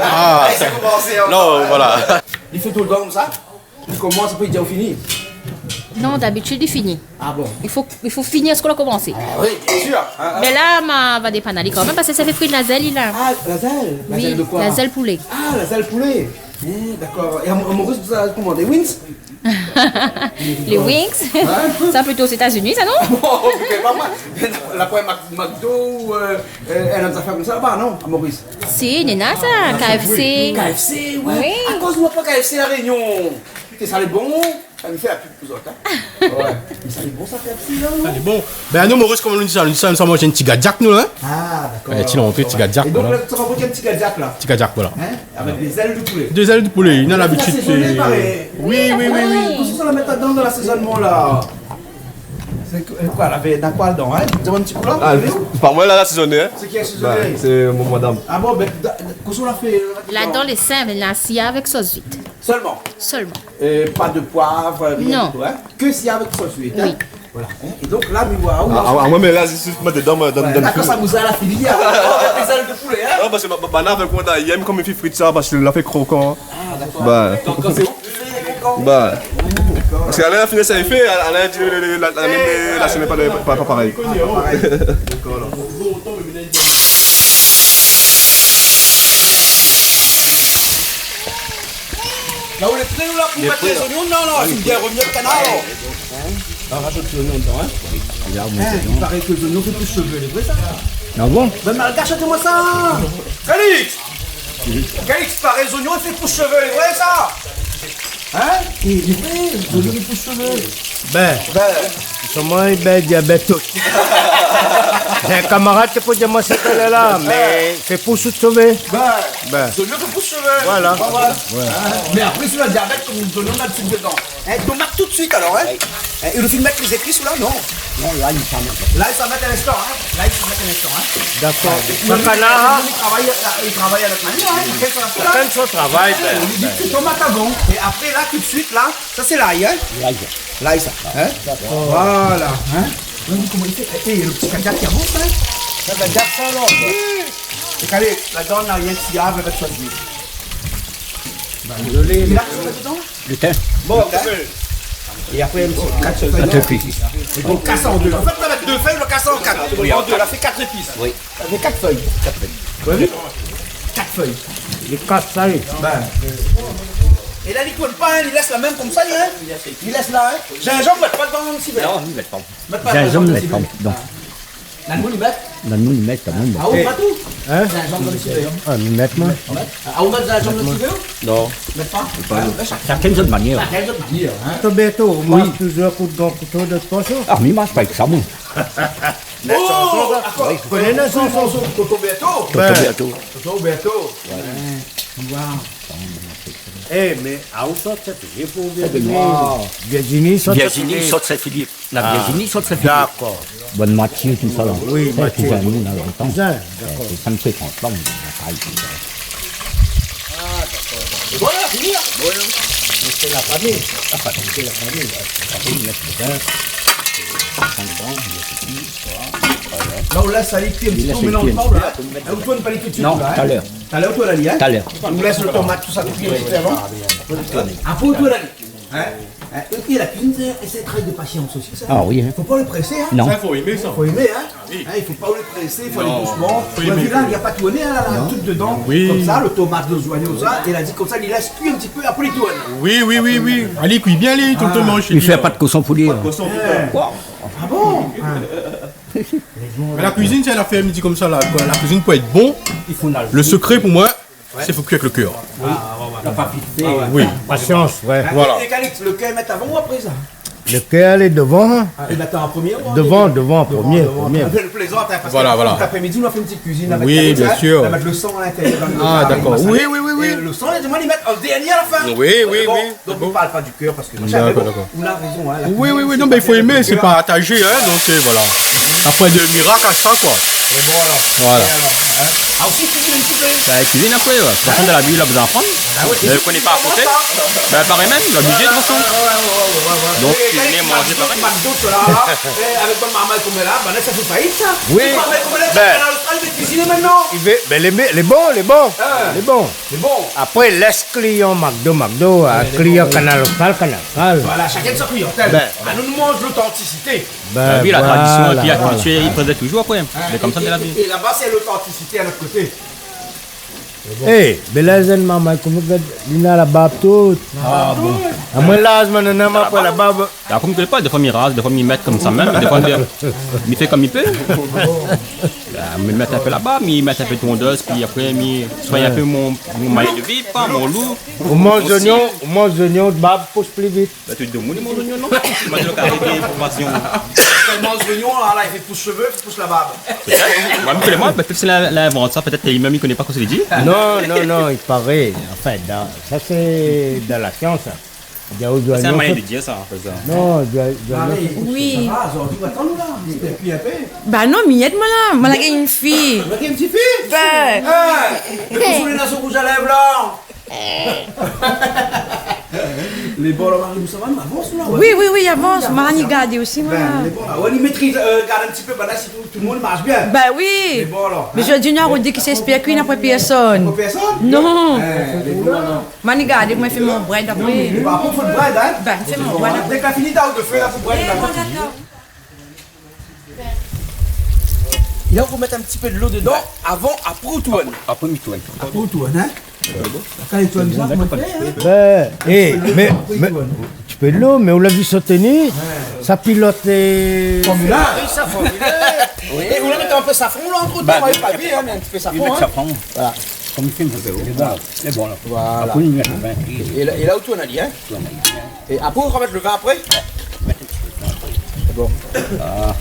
Ah. Sa i komansé ankor, hein. Non, voilà. Li fé toultan konmsa ? Li komans, apré li di ou fini ? Non, dabitid, li fini. Ah bon ? I fo, i fo fini sak ou la komansé. Ah oui, bien sûr, hein, hein. Mé la, ma va dépann ali kanmèm, parské sa fé fri lazèl, li la. Ah, lazèl ? Oui, lazèl de koi ? Lazèl poulé. Ah, lazèl poulé. Eh, dakor. É Mo-, Maurice, ou la komandé wings ? Les wings. Hein ? Sa plito Zétazini, sa, non ? Bon, OK, pa moin. La poin Mac-, McDo ou, euh, euh, in ot zafèr konmsa laba, non, a Maurice ? Si, néna sa, K F C. K F C, ouais. Oui. Akoz nou na pa K F C La Rényon ? Té sa lé bon, sa nou fé la pub pou zot, hein. Ouais. Mé sa lé bon, sa, K F C, la, non ? Sa lé bon. Bin, nou, Maurice, koman nou di sa ? Nou di sa, nou sa manz in ti gadiak, nou, hein ? Ah, dakor. Eh, ti lantré, ti gadiak, voilà. É donk, la, sa va manzé in ti gadiak, la. Ti gadiak, voilà. Hein ? Avèk dé zèl de poulé. Dé zèl de poulé, néna labitud, sé... Asézoné, parèy. Oui, oui, oui, oui. Kosa ou la mèt ladan, dan lasézonman, la ? Sé koi, euh, koi, la vèy, na koi ladan, hein ? Di amoin in ti kou, la. Ah, sé pa moin la asézoné, hein. Sé ki la asézoné ? Bin, sé mon madam. Ah bon, bin, da-, kosa ou la fé, euh, ladan ? Ladan, lé sinp, la siya avèk sos uit. Sèlman ? Sèlman. Euh, pa de poiv, rien du tout, hein ? Non. Ke siya avèk sos uit, hein ? Oui. Voilà, hein. É donk la, mi voi, ah, ah, moin, mé la, zis mèt dedan, moin, dan, dan lo fou. Dakor, sa nou la fini, hein. Avèk dé zèl de poulé, hein ? Non, parské ma, ma, ma, avèk moin, la, i èm kan mi fé frit sa, parské la fé krokan. Ah, dakor. Bin. Donk, kan sé ou ki fé krokan ? Bin. Parské Alain la fini sa, li fé, Alain la di, la, la, la, la, la shèn lé pa, pa, pa parèy. Ah, pa parèy. Dakor, alor. La, ou lé pré, ou, la, pou mèt lé zoignon ? Non, non, sé bien revenir au canard, alor. Hein ? On rajoute l'oignon dedans, hein ? Hein, il paraît que l'oignon fait pousse cheveux, c'est vrai ça ? Ah bon ? Ben, malgache, dis-moi ça ! Calix ! Calix, il paraît que l'oignon fait pousse cheveux, c'est vrai ça ? Hein ? Il est vrai, l'oignon fait pousse cheveux. Ben, solman, ben, diabète tout. J'ai un camarade qui peut dire moi, c'est là, mais fait pousse cheveux. Ben, l'oignon fait pousse cheveux. Voilà. Mais après, si le diabète, comme l'oignon, on a le sucre dedans. Hein, tomat tout de suite alors, hein ? Oui. Hein, é ou fine mèt lé zépis la, non ? Non, la, li sa mèt. La, li sa mèt in instan, hein ? La, li sa mèt in instan, hein ? Dakor. Sa, li travay, li travay avèk manièr, hein ? Shakinn son afèr, hein ? Shakinn son travay, ben. Li di tout tomat avan. É apré, la, tout de suite, la, sa sé lay, hein ? Lay. Lay, sa, hein ? Dakor. Voilà, hein ? Ou la vi koman li fé ? É, é lo ti kadiak ki avans, hein ? Sa, kadiak, sa, alor. Oui. É kalé, ladan, na rienk siyav avèk son luil. Ben, dézolé. Li la, ladan ? Le thym. Bon, OK. É apré, in ti kat fèy. Kat fèy. É donk, kas an dé. An fèt, avèk dé fèy, ou kas an kat. Oui. An dé, la fé kat zépis. Oui. Sa fé kat fèy. Kat fèy. Ou la vi ? Kat fèy. Li kas sa, li. Ben. É la, li tourn pa, hein, li lès la mèm konmsa, li, hein. Li lès la, hein. Zinzanm, mèt pa dan sivé. Non, mi mèt pa. Mèt pa zinzanm dan sivé. Zinzanm, mi mèt pa. Nana moun i mèt ? Nana moun i mèt, kan mèm. Ah, ou pa tou ? Hein ? Zinzanm dan sivé. Ah, mi mèt, moin. Mèt ? Ah, ou mèt zinzanm dan sivé, ou ? Non. Mèt pa ? Mèt pa, non. Shakinn zot manièr. Shakinn zot manièr, hein. Tonton Berto, ou manz touzour kout gran kouto dan out posh, ou ? Ah, mi manz pa avèk sa, moin. Oh, dakor. Oui. Koné la shanson ? Tonton Berto. Tonton Berto. Tonton Berto. Ouais. Waouh. Eh, mé a ou sort Saint-Philippe, ou Virginie ? Virginie sort Saint-Philippe. Virginie sort Saint-Philippe. La Virginie sort Saint-Philippe. Dakor. Bonne Mathieu, tout sa la. Oui, Mathieu. Sa, sé anou, la, lontan. Kouzin, dakor. Eh, sé sa, mi fé trant an, mi travay konmsa. Ah, dakor. Voilà, fini, hein ? Oui, oui. Sé la fami. La fami, sé la fami, la. La fami, la, sé bien. Trant an, mi fé pi, voilà. La, ou lès ali kui in ti pé, ou mélanz pa, ou la. Ou tourn pa ali tout de suite, la, hein ? Non, talèr. Talèr, ou tourn ali, hein ? Talèr. Ou lès lo tomat, tout sa, kui in ti pé avan. Apré, ou tourn ali. Hein ? Hein ? É, é la kuizine, sé, sé in travay de pasians osi, sa. Ah oui, hein. Fo pa lé présé, hein. Non. Sa, fo èmé sa. Fo èmé, hein. Ah oui. Hein, i fo pa lé présé, i fo alé dousman. Non. Fo èmé. Ou la vi la, li la pa tourné, hein, la, la, tout dedan. Oui. Konmsa, lo tomat, lo zoignon, sa, é la di konmsa, li lès kui in ti pé, apré li tourn. Oui, oui, oui, oui. Apré, li tourn. Alé, kui bien, li, tout lo tan, manzé. Li fé pa de koson pou li, hein. Pa de koson pou li. Hein. Ah bon ? Hein. Mé la kuizine, sé in afèr, mi di konmsa, la, koi. La kuizine, pou èt bon, lo sekré pou moin, sé fo kui avèk lo kèr. Oui. Ah, ouais, ouais. La pa vit fé. Ah, ouais. Oui. Pasians, ouais. Voilà. É Calix, lo kèr, mèt avan ou apré sa ? Le kèr lé dovan. Ah, i mèt an promié ou an dernié ? Dovan, dovan, promié, promié. Dovan, dovan. Apré, le plézant, hein, parske, voilà, voilà, cet après-midi, nou va fé in ti kuizine avèk, oui, bien sûr, hein. Nou va mèt le san a l'intérieur dan le kar, voilà. Ah, d'accord. Oui, oui, oui, oui. É le san, lé dovan, i mèt an dernié a la fin. Oui, oui, oui. Donk, nou parl pa du kèr parske machin, mé bon, ou na rézon, hein, la kuizine, sé pa bien. D'accord, d'accord. Oui, oui, oui, non, mé i fo èmé, sé pa tajé, hein, donk, euh, voilà. Apré de mirak a sa, koi. É bon, alor. Voilà. É alor, hein. Ah, ou kuizine in ti pé ? Bin, kuizine apré, ouais. De tout fason, dan la vi, la bezoin aprann. Ah oui. Mé ou koné pa a koté. Bin, parèy mèm, lé oblizé, de tout fason. Ouais, ouais, ouais. Donk, é, kuiziné, é, manzé, McDo, parèy. McDo, la, la, é, avèk bann marmay konm la, bin, la, sa fé fayit, sa. Oui. Bann marmay konm la, bin, Kanal Austral i mèt kuiziné mintnan. Bin, lé, lé bon, lé bon. Hein. Lé bon. Lé bon. Apré, lès klian McDo, McDo, euh, klian Kanal Austral, Kanal Austral. Voilà, shakinn son kliantèl. Bin. Ah, nou, nou manz lotantisité. Bin, oui, la tradision, épi la kiltir, i prézèrv touzour apré. Mé konmsa, sé la vi. É laba, sé lotantisité a lot koté. É, bin la, zèn marmay, koman i fé, li na la bab tout. Ah, bon. Amoin, la, zman, non, non, apré la bab. Apré, mi koné pa, défoi mi ras, défoi mi mèt konmsa mèm, défoi mi, mi fé konm mi pé. Ah, mi mèt in pé laba, mi mèt in pé tondeuz, pi apré, mi soign in pé mon, mon manièr de viv, koi, mon look, mon stil. Ou manz zoignon, ou manz zoignon, bab i pous pli vit. Bin, tout demoun i manz zoignon, non ? Moin, mi di, lo kari de formasion. Ou manz zoignon, la, la, i fé pous shové, i fé pous la bab. Pétèt. Moin, mi koné, moin, pétèt sé li la invant sa, pétèt li mèm i koné pa kosa li di. Non, non, non, i paré. Anfin, dan, sa sé dan la sians, sa. Sa sé in manièr de dir sa, an fèt, sa. Non, zoignon, zoignon, Marie, sa pous. Oui. Sa va, zordi, ou atann, la ? Ou éspèr in pé ? Ba non, mièt, moin la, moin la gingn in ti fi. Ou la gingn in ti fi ? Bin. Ah, mé kosa ou néna sou rouz a lèv, la ? Lé bon, la, Marie, sa va, nou avans, la ? Oui, oui, oui, avans. Moin la ni gardé osi, moin. Bin, lé bon, la. Ouais, ni métriz, euh, gard in ti pé, bin, la, si tout, tout le monde marche bien. Bin oui. Lé bon, la. Mé zordi, nou la rod ki sé spèr kuin, na poin pèrsone. Na poin pèrsone ? Non. Eh, lé bon, la. Moin ni gardé, moin fé mon brèd apré. Non, mé, mé par kont, fo le brèd, hein ? Bin, fé mon brèd apré. Dès que la fini, t'as de feu, là, pour brèd, là. Lé bon, dakor. É la, ou mèt in ti pé dolo dedan, avan, apré ou tourn. Apré, mi tourn. Apré ou tourn, hein ? Kan li tourn sa, koman i fé, hein ? Bin, é, mé, mé, in ti pé dolo, mé ou la vi son teni, sa pilot, euh, Formule un. Oui, sa, Formule un. Oui. É ou la mèt in pé safran, la, antretan, moin la pa vi, hein, mé in ti pé safran, hein. Safran. Voilà. Konm i fé in pé, lé bon, la. Voilà. Apré, ou mèt le vin. É la, é la, ou tourn ali, hein ? Tourn ali. É apré, ou ramèt le vin apré ? Mèt in ti pé safran apré. Sé bon. Ah.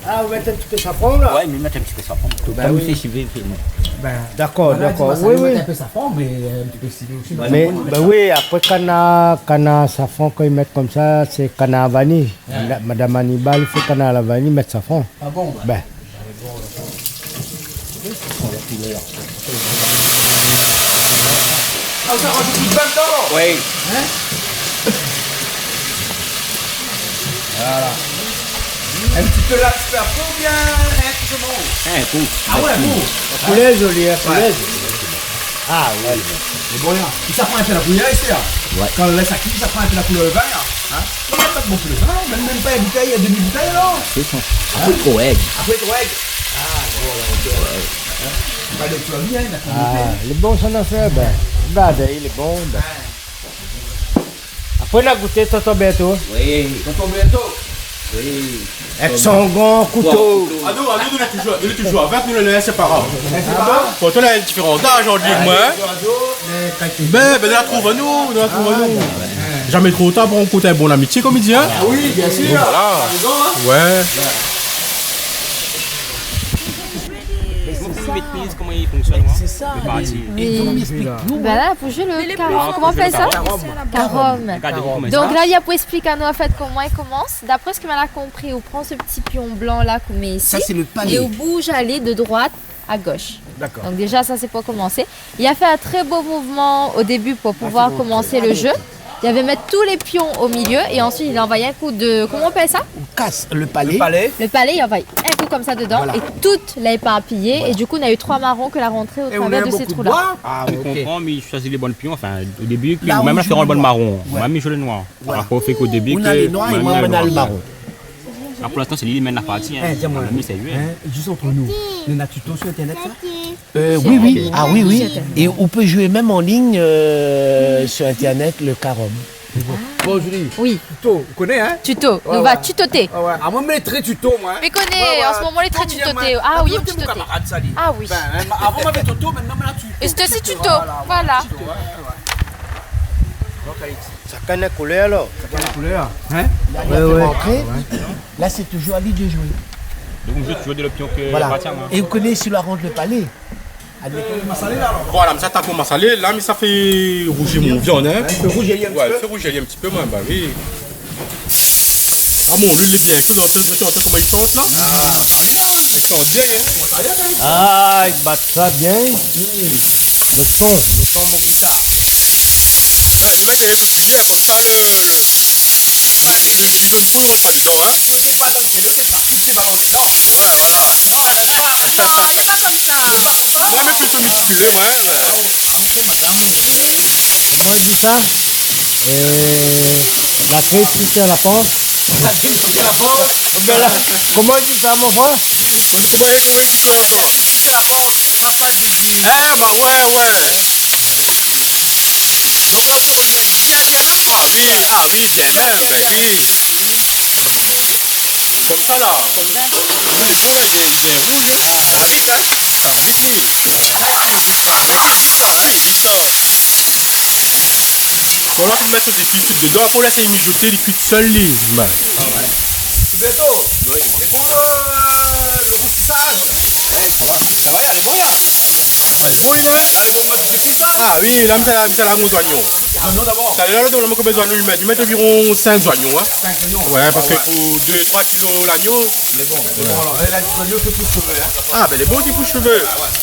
Ah, ou mèt in ti pé safran, la ? Ouais, mi mèt in ti pé safran. Bin oui. Konm sé sivé, sé bon. Bin, dakor, voilà, dakor. Di, oui, oui. Mèt in pé safran, mé, euh, in ti pé sivé osi. Mé, bin oui, apré, kanar, kanar safran, kan i mèt konmsa, sé kanar vani. Ouais. Mada-, madam Hannibal i fé kanar la vani, mèt safran. Ah bon ? Bin. Ah, sa rajout tout dedan ? Oui. Hein ? Voilà. In ti pé la, in ti pé apré, oubien in kou solman ? In kou. Ah ouais, in kou. La koulèr zoli, hein, la koulèr zoli. Ah oui. Lé bon, la. É sa pran in pé la koulèr isi, la. Ouais. Kan ou lès sa kui, sa pran in pé la koulèr le vin, la. Hein ? Ou mèt pa bonpé le vin, mèm, mèm pa in boutèy, demi boutèy, alor. Sé sa. Apré, tro èg. Apré, tro èg. Ah, bon, la, OK. Ouais. Hein ? Pa de plomi, hein, la kominité. Ah, lé bon, son afèr, bin. Gard, lé bon, bin. Ouais. Apré, nou la gouté, tonton Berto. Oui. Tonton Berto. Oui. Èk son gran kouto. Ah non, ah non, nou lé touzour, nou lé touzour avèk, nou lé inséparab. Inséparab ? Pourtan, nou na in diférans d'az, Jean-Guy, moin, hein. Bin, bin, nou la trouv anou, nou la trouv anou. Zamé tro tar pou rankont in bon amitié, konm i di, hein. Ah oui, bien sûr. Voilà. T'as raison, hein. Ouais. Koman i métriz, koman i fonksionn, hein, le parti. Oui. Bin la, pou zoué le karom. Koman i fé sa ? Karom. Karom. Regardez-vous comment ça. Donk la, li la pou ésplik anou, an fèt, koman i komans. D'après ce que moin la konpri, ou pran se ti pion blan la, k'ou mèt isi, é ou bouj ali de droite à gauche. D'accord. Donk déza, sa sé pou komansé. Li la fé in trè bo mouvman o débu pou pouvoir komansé le jeu. Li la mèt tout lé pion o milié é ansuit li la anvoy in kou de, koman i apèl sa ? Ou kas le palé. Le palé. Le palé, li la anvoy in kou konmsa dedan é tout la éparpiyé. Voilà. É du kou, nou na u troi maron ke la rantré o travèr de sé trou-la. Ah, OK. Mi konpran, mé i shoizi lé bon pion. Anfin, o débu, ke moin mèm la fé le bon maron. Moin mèm mi zoué le noir. Par rapor o fèt k'o débu, ou na le noir é moin, moin na le maron. La, pou linstan, sé li i mèn la parti, hein. Eh, di amoin, hein, zis ant nou, néna tuto sur internet, sa ? Euh, oui, oui. Ah oui, oui. Et on peut jouer même en ligne, euh, sur internet, le karom. Bon, Julie. Oui. Tuto, ou koné, hein ? Tuto. Ouais, nou va tutoté. Ah ouais. Ah, moin, mi lé trè tuto, moin. Mi koné, an se moman, lé trè tutoté. Ah oui, mi tutoté. Ah oui. Bin, hein, avan, moin té tuto, mintnan, moin la tuto. É sé osi tuto. Voilà, voilà. Tuto, ouais, ouais. Donc, Alix. Shakinn in koulèr, alor. Shakinn in koulèr. Hein ? La, li la fé rantré. Ouais, ouais. La, sé toujour ali de zoué. Donk, zot i zoué de loption ke... Voilà. É ou koné, si la rant lo palé, admèt... Masalé la, alor ? Voilà, mi sa atak mon masalé. La, mi sa fé rouzi mon viann, hein. Ouais, fé rouzi in ti pé. Ouais, fé rouzi in ti pé, moin, ba oui. Ah bon, luil lé bien sho, donk, sa, zot i antann koman i shant, la ? Ah, i shant bien, hein. Ah, i bat sa bien. Hmm. Lo son, lo son, mon gitar. Ouais, mi mèt in pé pli bien, konmsa, lo, lo, ouais, li, li, li mèm kou, i rant pa dedan, hein. Lo dépa dan lo pié, lo dépa, tout dépa dan lo pié. Ouais, voilà. Non, lé pa konmsa. Lé pa konmsa. Moin, mi plito mitigé, moin, ouais. Ah, ok, madam. Koman i di sa ? Euh, la tristesse à la force. La tristesse à la force. Ben la, koman i di sa, mon frèr ? Koman i di sa, koman i di sa ? La tristesse à la force. Papa Didi. Eh, ba ouais, ouais. Donk, la, ou koné, li mèt bien, bien, non ? Ah oui, ah oui, bien, bien, ben oui. Konmsa, la, konm, konmsa, lé bon, lé bien, lé bien rouz, hein. Ah oui, hein. Sa, mi di. Sa, mi di sa. Voilà, ou mèt son zépis tout dedan, apré, ou lès ali mijoté, li kui sèl, li. Ba. Ah ouais. Beto, oui. É pou, euh, lo roukisaz ? Ouais, sa va. Ah ouais, lé bon, la. Ah, lé bon, lé bon, la. Ah oui, la, mi sa, mi sa la mon zoignon. Zoignon dabor. Talèr la, donk, la, mon zoignon, li mèt, li mèt anviron sink zoignon, hein. Sink zoignon. Ouais, parske pou dé, troi kilo lagno. Lé bon, lé bon, alor. É la, zoignon, sé pou shové, hein. Ah, ben, lé bon osi pou shové.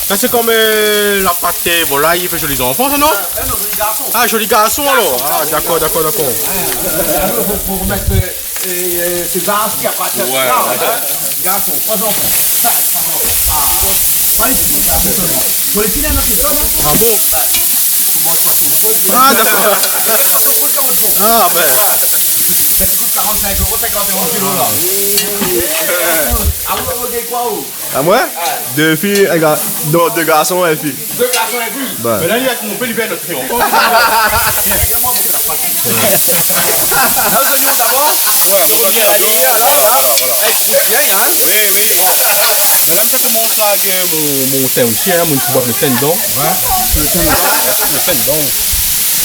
Sa, sé konm, euh, la pat, euh, volay i fé zoli zanfan, sa, non ? Ah, non, zoli garson. Ah, zoli garson, alor. Ah, dakor, dakor, dakor. Ouais, alor, fo, fo mèt, euh, É, euh, sé sa osi, a partir de... Ouais, sa, ouais. Hein ? Garson, troi zanfan. Troi zanfan. Ah. Fo lé fini, sa, sèlman. Fo lé fini, non, sé sa, non ? Ah bon ? Fo lé fini. Ah, dakor. Fo lé fini, fo lé fini. Ah, ben. Voilà. Sa i kout karant-sink éro, sinkant éro kilo, la. Ah, ou, ou, ou, koi, ou ? Amoin ? Ouais. Dé fi, in gar-, non, dé garson, in fi. Dé garson, in fi. Ba. Mé la, li la tronpé, li vien de triangle. Ah, zoignon dabor ? Ouais, zoignon, zoignon, la, la, la. Voilà, voilà. Sa i fri bien, hein ? Oui, oui. Mé la, mi sa fé mon sa avèk, euh, mon, mon tin osi, hein, mon ti bwat lo tin dedan. Ouais. Lo tin dedan. Lo tin dedan.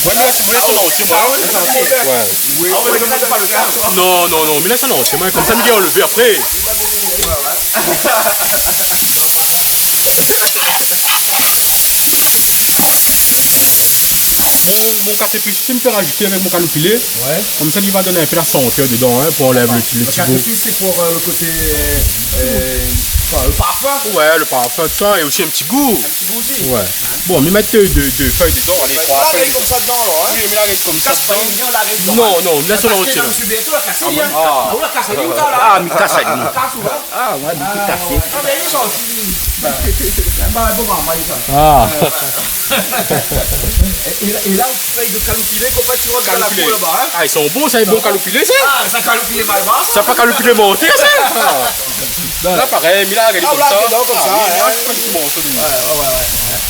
Moin, mi lès, moin, mi lès an antié, moin. Ah ouais, lès an antié. Ouais. Oui. Ah ouais, mé sa, lé pa grav. Non, non, non, mi lès an antié, moin, konmsa, mi anlèv apré. Mon, mon kafé pis, mi fé rajouté avèk mon kaloupilé. Ouais. Konmsa, li va donn in pé la santèr dedan, hein, pou anlèv lo, lo ti gou. Lo kafé pis, sé pou, euh, lo koté, euh, euh, koi, lo parfin. Ouais, lo parfin, tousa, é osi in ti gou. In ti gou osi. Ouais. Bon, mi mèt dé, dé, dé fèy dedan, alé, troi fèy. Ou la rèy konmsa dedan, alor, hein ? Oui, mi la rèy konmsa dedan. Non, non, mi lès an antié, la. Ah bon ? Ah, ou la kas ali, ou la ? Ah, mi kas ali. Ou la kas, ou la ? Ah, moin, mi kas ali. Ah, mé li lé zanti. Ba, bon, ba, ba, li sa. Ah. Euh, voilà. É, é la, é la, ou fé dé kaloupilé, konm sa, ou va la kour laba, hein ? Kaloupilé. Ah, i lé bon, sa, lé bon kaloupilé, sa. Ah, sa kaloupilé malbar. Sa pa kaloupilé manté, sa. Ah. La, parèy, mi la rèy konmsa. Ah, ou la rèy konmsa, hein. Ah, mi lès in ti morso dedan. Ouais, ouais, ouais, ouais.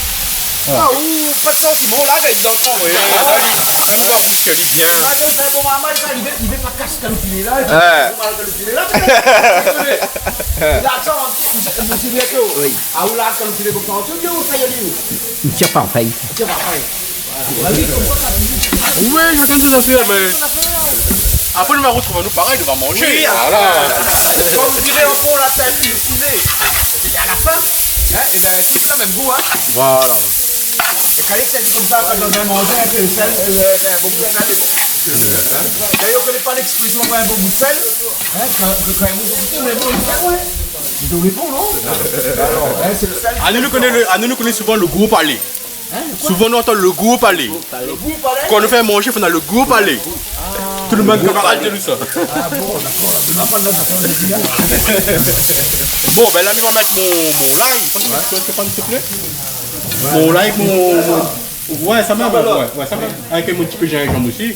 Ah, ou fé sa osi, bon, la, rès dan lo fon. Oui, la, li, la, nou va rouskèl ali bien. Ah, konmsa, bon, ah, moin, sa, li vé, li vé pa kas kaloupilé la, li vé pa kas kaloupilé la, dézolé. La, sa, on, on, on, on, oui. Ah, ou la, kaloupilé konmsa, on, ou, ou, sa, li, ou. Li tir pa fèy. Li tir pa fèy. Voilà. Ba oui, konmsa, sa, oui. Oui, shakinn son zafèr, mé Apré, nou va rotrouv anou parèy, nou va manzé. Oui, voilà. Kan ou vé an fon, la, sé in filet. É a la fin, hein, é ben, tout sa mèm gou, hein. Voilà. É kan lé sèl konmsa, kan ou vé manzé, in pé sèl, euh, ben, in bon gou sèl, lé bon. Hein ? D'ailleurs, ou koné pa lèksprésion, ouais, in bon gou sèl, hein, kan, kan, kan in bon gou sèl, ouais. Lé bon, non ? Alor, hein, sé lo sèl. Ah, nou, nou koné lo, ah, nou, nou koné souvan lo gou palé. Hein, lo koi ? Souvan, nou antann lo gou palé. Lo gou palé ? Kan nou fé manzé, fo nou na lo gou palé. Ah. Tout lo moun i koné sa. Ah bon, dakor. Bon, ben la, mi va mèt mon, mon lay. Ouais. Pans pa, siouplé. Mon lay, mon, mon, ouais, sa mèm, ouais, ouais, sa mèm. Avèk in ti pé zinzanm osi.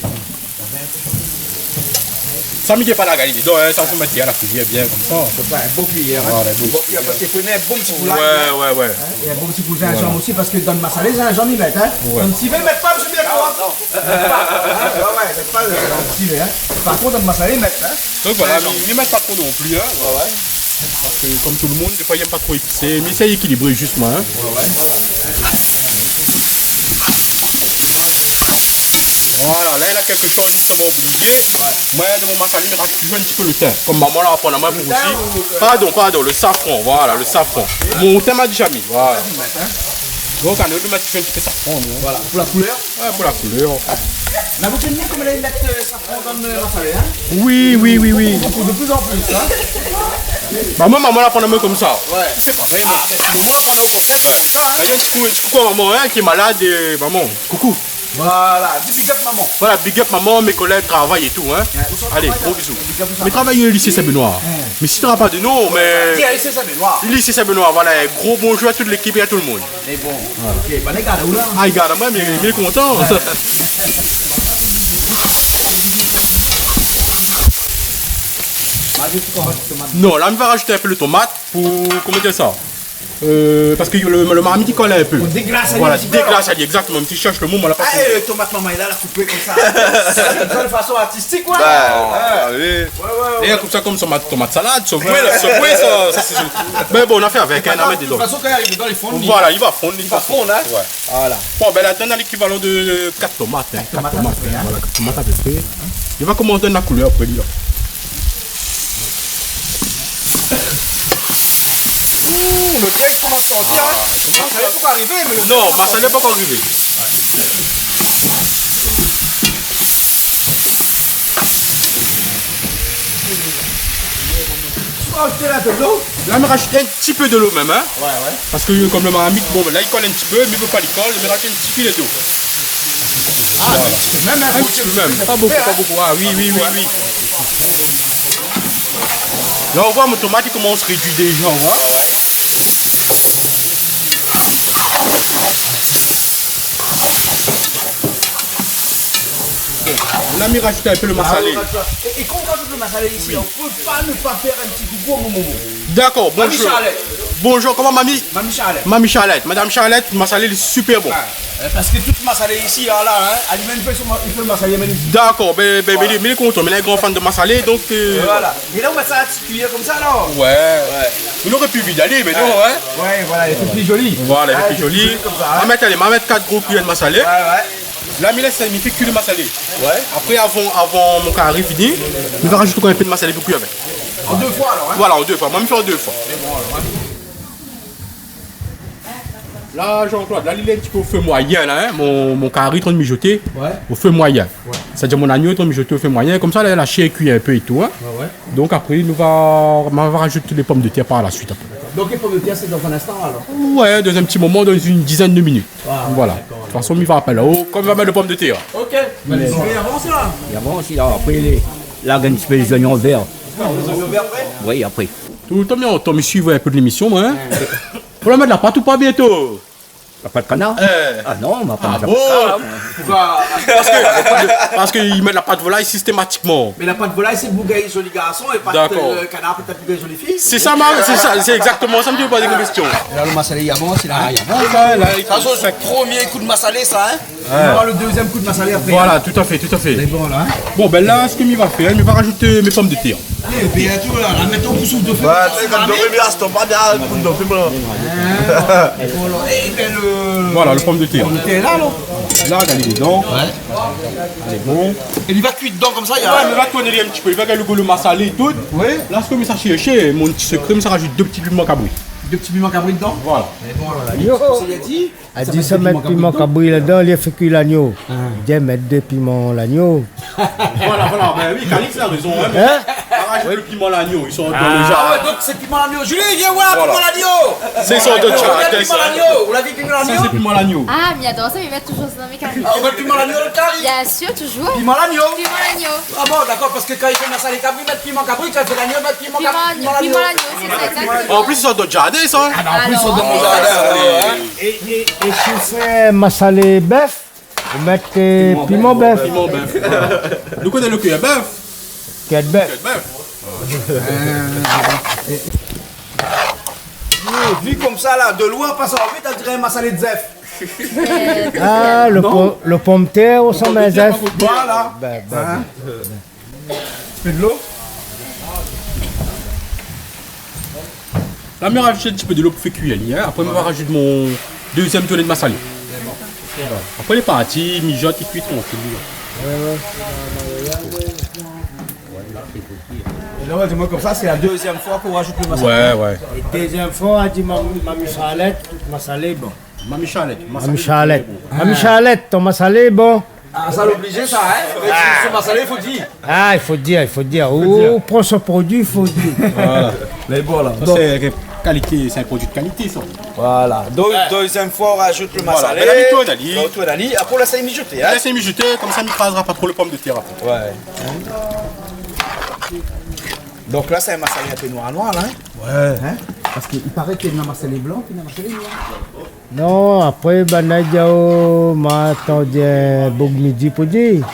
Sa, mi di pa la gali dedan, hein, sa, fo mèt a la kuiyèr bien konmsa. Fo pa in bon kuiyèr, hein. Voilà, in bon kuiyèr, parské fo in bon ti kou lay, hein. Ouais, ouais, ouais. Hein, é in bon ti kou zinzanm osi, parské dan lo masalé, zinzanm, i mèt, hein. Ouais. Dan lo sivé, i mèt pa, mésyé Bianco, hein. I mèt pa. Hein, ouais, ouais, i mèt pa dan lo sivé, hein. Par kont, dan lo masalé, i mèt, hein. Donk voilà, zinzanm. Mi, mi mèt pa tro non pli, hein. Ouais, ouais. Parské, konm tout lo moun, défoi, i èm pa tro épisé. Mi éséy ékilibré zis, moin, hein. Ouais, ouais. Voilà. Voilà, la, néna kèlk shoz li sava obliyé. Ouais. Moin, dan mon masalé, mi rajout in ti pé lo tin. Kom momon la aprann amoin pou rousi. Lo tin ou, euh, pardon, pardon, lo safran, voilà, lo safran. Mon tin, ma di zamé, voilà. Donk, anou, nou mèt in ti pé safran, non ? Voilà, pou la koulèr. Ouais, pou la koulèr. Na boukou d'moun koman i mèt, euh, safran dan lo masalé, hein ? Oui, oui, oui, oui. Boukou, de plus en plus, hein. Ba, moin, momon la aprann amoin komsa. Ouais. Sé pa vré, non. Ah, momon la aprann aou komsa, sé komsa, hein. Ba, di in ti kou, in ti kou momon, hein, ki lé malad, euh, momon. Koukou. Voilà, di big up momon. Voilà, big up momon, mé kolèg travay é tou, hein. Ouais, ousa ou travay, la ? Alé, gro bizou. Big up ousa ? Mi travay, euh, lisé Saint-Benoît. Ouais. Mé si ou na pa de non, mé... Ouais, lisé Saint-Benoît. Lisé Saint-Benoît, voilà, in gro bonjour a tout lékip é a tout lo moun. Mé bon, voilà. OK, ba, lé gars, ou la ? Ah, lé gars, moin, mé, mé kontan. Ouais. Ma di, ou rajout tomat. Non, la, mi sa rajout in pé lo tomat pou, koman dir sa ? Euh, parske lo, lo marmit i kol in pé. Pou déglas ali in ti pé. Voilà, déglas ali, exactement. Mi té i shèrsh lo mo, moin la pa trouvé. Ah, é, tomat momon la, la koupé komsa. Sé in fason artistik, ouais. Ba, ah oui. Ouais, ouais, ouais. É komsa, kom sa, tomat, tomat salad, sa, oui, la, sa, oui, sa, sa, sé, mé bon, nou la fé avèk, hein, nou la mèt dedan. De tout fason, kan i ariv dedan, li va fonn. Voilà, li va fonn, li va fonn, hein. Ouais. Voilà. Bon, bin, la, néna lékivalan de, euh, kat tomat, hein. Kat tomat, kat tomat, a pé pré, hein. Voilà, kat tomat a pé pré. Li va komans donn la koulèr apré, li, la. Ouh, lo gars i komans santi, hein. Ah, ouais. Masalé pankor arivé, mé lo... Non, masalé pankor arivé. Ou sa rajout la de lo ? La, mi rajout in ti pé de lo mèm, hein. Ouais, ouais. Parske, euh, kom lo marmit, bon, la, li kol in ti pé, mé mi vé pa li kol, mi rajout in ti filé dolo. Ah, voilà. In ti pé mèm, hein. In ti pé mèm. Pa bonpé, pa bonpé. Ah oui, oui, oui, oui. La, ou voi, mon tomat i komans rédui déza, ou voi. Bon, la, mi rajout in pé lo masalé. Ah, ouais, d'accord. É, é kan ou rajout lo masalé isi, oui, la, ou pé pa ne pa fé in ti koukou a mon momon. D'accord, bonjour. Mami Charlette. Bonjour, koman, mami ? Mami Charlette. Mami Charlette. Madame Charlette, masalé lé super bon. Ouais. Euh, parske tout masalé isi, la, la, hein, ali mèm i fé son ma-, i fé lo masalé, mé isi. D'accord, bin, bin, voilà, mé li, mé li lé kontan, mé li lé in gran fan de masalé, donk, euh, voilà. É la, ou mèt sa in ti kuiyèr komsa, la. Ouais. Ouais. Ou noré pi vid ali, mé non, hein. Ouais, voilà, lé pli zoli. Voilà, lé pli zoli. Ah, lé pli zoli komsa, hein. Ma mèt, alé, ma mèt kat gro kuiyèr de masalé. Ouais, ouais. La, mi lès, mi fé kui lo masalé. Ouais. Apré, avan, avan mon kari fini, mi sa rajout ankor in pé de masalé pou kui avèk. An dé foi, alor, hein ? Voilà, an dé foi. Moin, mi fé an dé foi. La, Jean-Claude, la, li lé in ti pé o fé moiyin, la, hein. Mon, mon kari lé antrin mijoté, ouais, o fé moiyin. Ouais. Sétadir mon lagno lé antrin mijoté o fé moiyin. Komsa, la, la shèr i kui in pé é tou, hein. Ouais, ouais. Donk apré, nou va, ma va rajout lé pomdetèr par la suit, apré. Donk lé pomdetèr, sé dan in instan, alor ? Ouais, dan in ti moman, dan in dizèn de minit. Ah, ouais, voilà, d'accord. De tout fason, mi va apèl aou, kom mi va mèt lé pomdetèr. OK. Mé lé zonion i avans, la. I avans, la. Apré, lé, la, in ti pé lé zonion vèr. Ah, lé zonion vèr apré ? Oui, apré. Toultan, mi antan, mi suiv in pé lémision, moin, hein. Ouais. Fo la mèt la pat ou pa bientôt ? La pat kanar ? Eh. Ah non, ma pa mèt la pat kanar. Ah bon ? Poukosa ? Parske, parske i mèt la pat volay sistématikman. Mé la pat volay, sé pou gingn zoli garson é pa, d'accord, euh, kanar pétèt pou gingn zoli fiy. Sé sa, ma, sé sa, sé égzaktoman sa, mi té vé poz aou in késtion. É la, lo masalé i avans, la, i avans. Sa, la, sa, sé son promié kou de masalé, sa, hein ? Ouais. Ou nora lo dézièm kou de masalé apré, hein. Voilà, tout à fait, tout à fait. Lé bon, la, hein ? Bon, bin la, sak mi va fé, mi va rajout, euh, mé pomdetèr. Eh, bientôt, la, la, mèt aou pou souf dofé. Ouais, sé konm dofé, mi rès pa bien, kout dofé, moin. Hein, é bon, la, é bin, lo, voilà, lo pomdetèr. Pomdetèr la, la. La, gard ali dedan. Ouais. Lé bon. É li va kui dedan komsa, i a... Ouais, mé va tourn ali in ti pé. Li va gingn lo gou lo masalé é tout. Oui. La, sak mi sa shèrshé, mon ti sekré, mi sa rajout dé ti piman kabri. Dé ti piman kabri dedan ? Voilà. Mé bon, la, la, yo, sé li la di. Li di sa mèt piman kabri ladan, li fé kui lagno. Ah. Li di mèt dé piman lagno. Voilà, voilà, bin oui, Calix la rézon, hein. Hein ? Rajout lo piman lagno, i sort dan lo jar. Ah ouais, donk sé piman lagno. Julie, vien voir, voilà, piman lagno. Sé, i sort dan lo jar. Mèt piman lagno. Ou la vi piman lagno ? Sa, sé piman lagno. Ah, mi ador sa, mi mèt toujour sa dan mé kari. Ah, ou mèt piman lagno dan lo kari ? Bien sûr, toujours. Piman lagno ? Piman lagno. Ah bon, d'accord, parske kan i fé masalé kabri, i mèt piman kabri, kan i fé lagno, i mèt piman kabri, piman lagno. Piman lagno, sé sa, égzaktoman. An plis, i sort dan lo jardin, sa, hein. Alor, an plis, i sort dan lo jardin, ouais. É, é, é si ou fé masalé bèf, ou mèt, euh, piman bèf. Piman bèf, voilà. Nou koné lo kui bèf. Kui bèf. Kui bèf. Euh, é, é, vu komsa, la, de loin, an pasan vit, on diré in masalé de zèf. Ah, lo pom-, lo pomdetèr osanm in zèf. Voilà. Bin, bin. Hein ? Ti pé dolo. La, mi rajout in ti pé dolo pou fé kui ali, hein. Apré, mi va rajout mon dézièm tourné de masalé. Voilà. Apré, lé parti, mijot, i kui trankil, li. É la, ou la di amoin konmsa, sé la dézièm foi k'ou rajout lo masalé. Ouais, ouais. É dézièm foi, la di mam-, Mami Charlette, masalé lé bon. Mami Charlette, masalé lé bon. Mami Charlette, ton masalé lé bon. Ah, sa lé oblizé sa, hein ? Son masalé, fo dir. Ah, i fo dir, i fo dir. Ou pran son produi, i fo dir. Voilà. Mé bon, la. Sa, sé kalité, sé in produi de kalité, sa. Voilà. Donk, dézièm foi, ou rajout lo masalé. Voilà. Mé la, mi tourn ali. Ou tourn ali. Apré, ou lès ali mijouté, hein. Lès ali mijouté, konmsa, mi kraz pa tro lo pomdetèr apré. Ouais. Donk la, sé in masalé in pé noir, noir, la, hein ? Ouais. Hein ? Parske i paré k'néna masalé blan, pi néna masalé noir. Non, apré, banna i di, oh, ma, atann, di, boug mi di pou dir.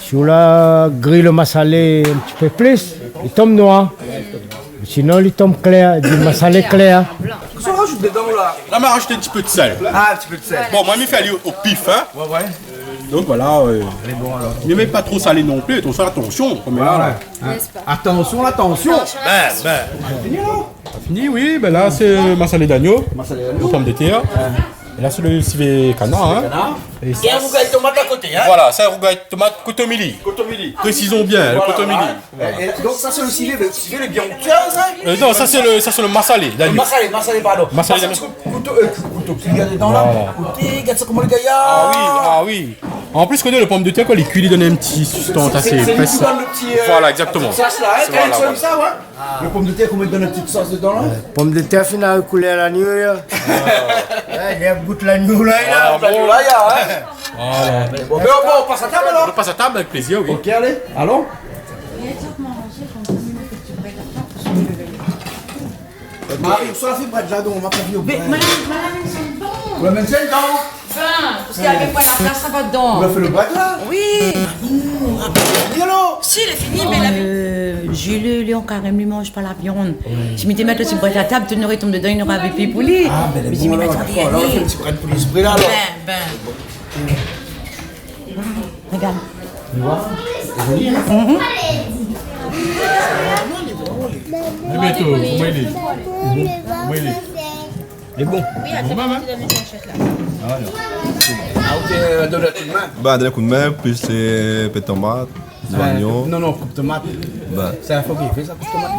Si ou la griy lo masalé in ti pé plis, li tonm noir. Sinon, li tonm klèr, di masalé klèr. Kosa ou rajout dedan, la ? La, ma rajout in ti pé de sèl. Ah, in ti pé de sèl. Bon, moin, mi fé ali o pif, hein. Ouais, ouais. Donk, voilà, euh, lé bon, alor. Mi mèt pa tro salé non pli, atansion, atansion, konm la, la. Ouais, ouais. Hein. Atansion, la, atansion. Atansion, la, atansion. Bin, bin. Fini, la ? Fini, oui, bin la, sé masalé d'agno. Masalé d'agno. Lo pomdetèr. Ouais. É la, sé lo sivé kanar, hein. Sivé kanar. É sa, é in rougay tomat a koté, hein. Voilà, sé in rougay tomat kotomili. Kotomili. Présizon bien, lo kotomili. Voilà, voilà. É, é donk sa, sé lo sivé, lo sivé lé bien onktué, sa ? Euh, non, sa sé lo, sa sé lo masalé d'agno. Masalé, masalé, pardon. Masalé d'agno. Kouto, euh, kouto, kouto, gard dedan la. Voilà. Koté, gard sa koman lé gayar. Ah oui, ah oui. An plis, koné lo pomdetèr, kan li kui, li donn in ti sustans asé épès. Sé, sé, sé li ki donn lo ti, euh, voilà, égzaktoman. Sas la, hein, kan li fé sa, ouais. Lo pomdetèr, koman li donn in ti sos dedan la ? Pomdetèr fine koulèr lagno, la. Ouais, li la gout lagno la, la. Ah, bon. Lagno la, hein. Voilà. Bon, bin, bon, ou pas a tab, alor ? On passe à table avec plaisir, oui. Ok, alé, alon. Mari, ousa la fé brèd la, donk, ma pa vi lo brèd. Mé, madam, madam, i sent bon. Ou la mèt sa dedan ? Bin, parske avèk moin la plas, sa va dedan. Ou la fé lo brèd la ? Oui. Mmh, ah, bin, alor. Si, lé fini, mé la... Euh, Jules, li, an karèm, li manz pa la viann. Oui. Si mi té mèt lo ti brèd a tab, tout noré tonm dedan, li noré pi pou li. Ah, bin, lé bon, alor, dakor. La, ou la fé lo ti brèd pou li, lé vré la, alor. Bin, bin. Regard. Ou voi ? Lé zoli, hein ? Mhm. Lé bon. Koman i lé ? Lé bon. Oui, atann, mi done in kou d'min. Ah, ok, euh, done in kou d'min. Bin, done in kou d'min, plis, euh, pé tomat, zoignon. Non, non, koup tomat. Bin. Sé in fo ki fé sa, koup tomat.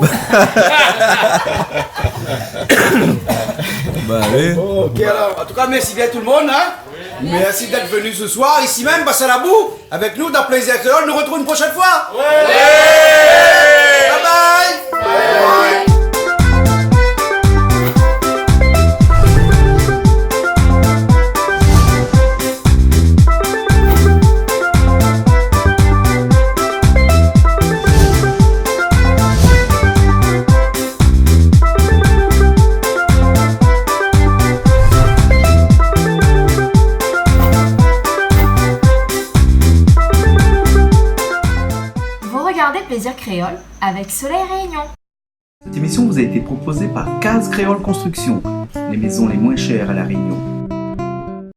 Bin, oui. Ok, alor, an tou ka, mèrsi bien tout lo moun, hein. Merci d'être venu ce soir, ici même, Bassin Labou, avec nous dans Plaisir Créole. Nous retrouvons une prochaine fois. Ouais. Bye bye. Vous regardez Plaisir Créole avec Soleil Réunion. Cette émission vous a été proposée par Case Créole Construction, les maisons les moins chères à La Réunion.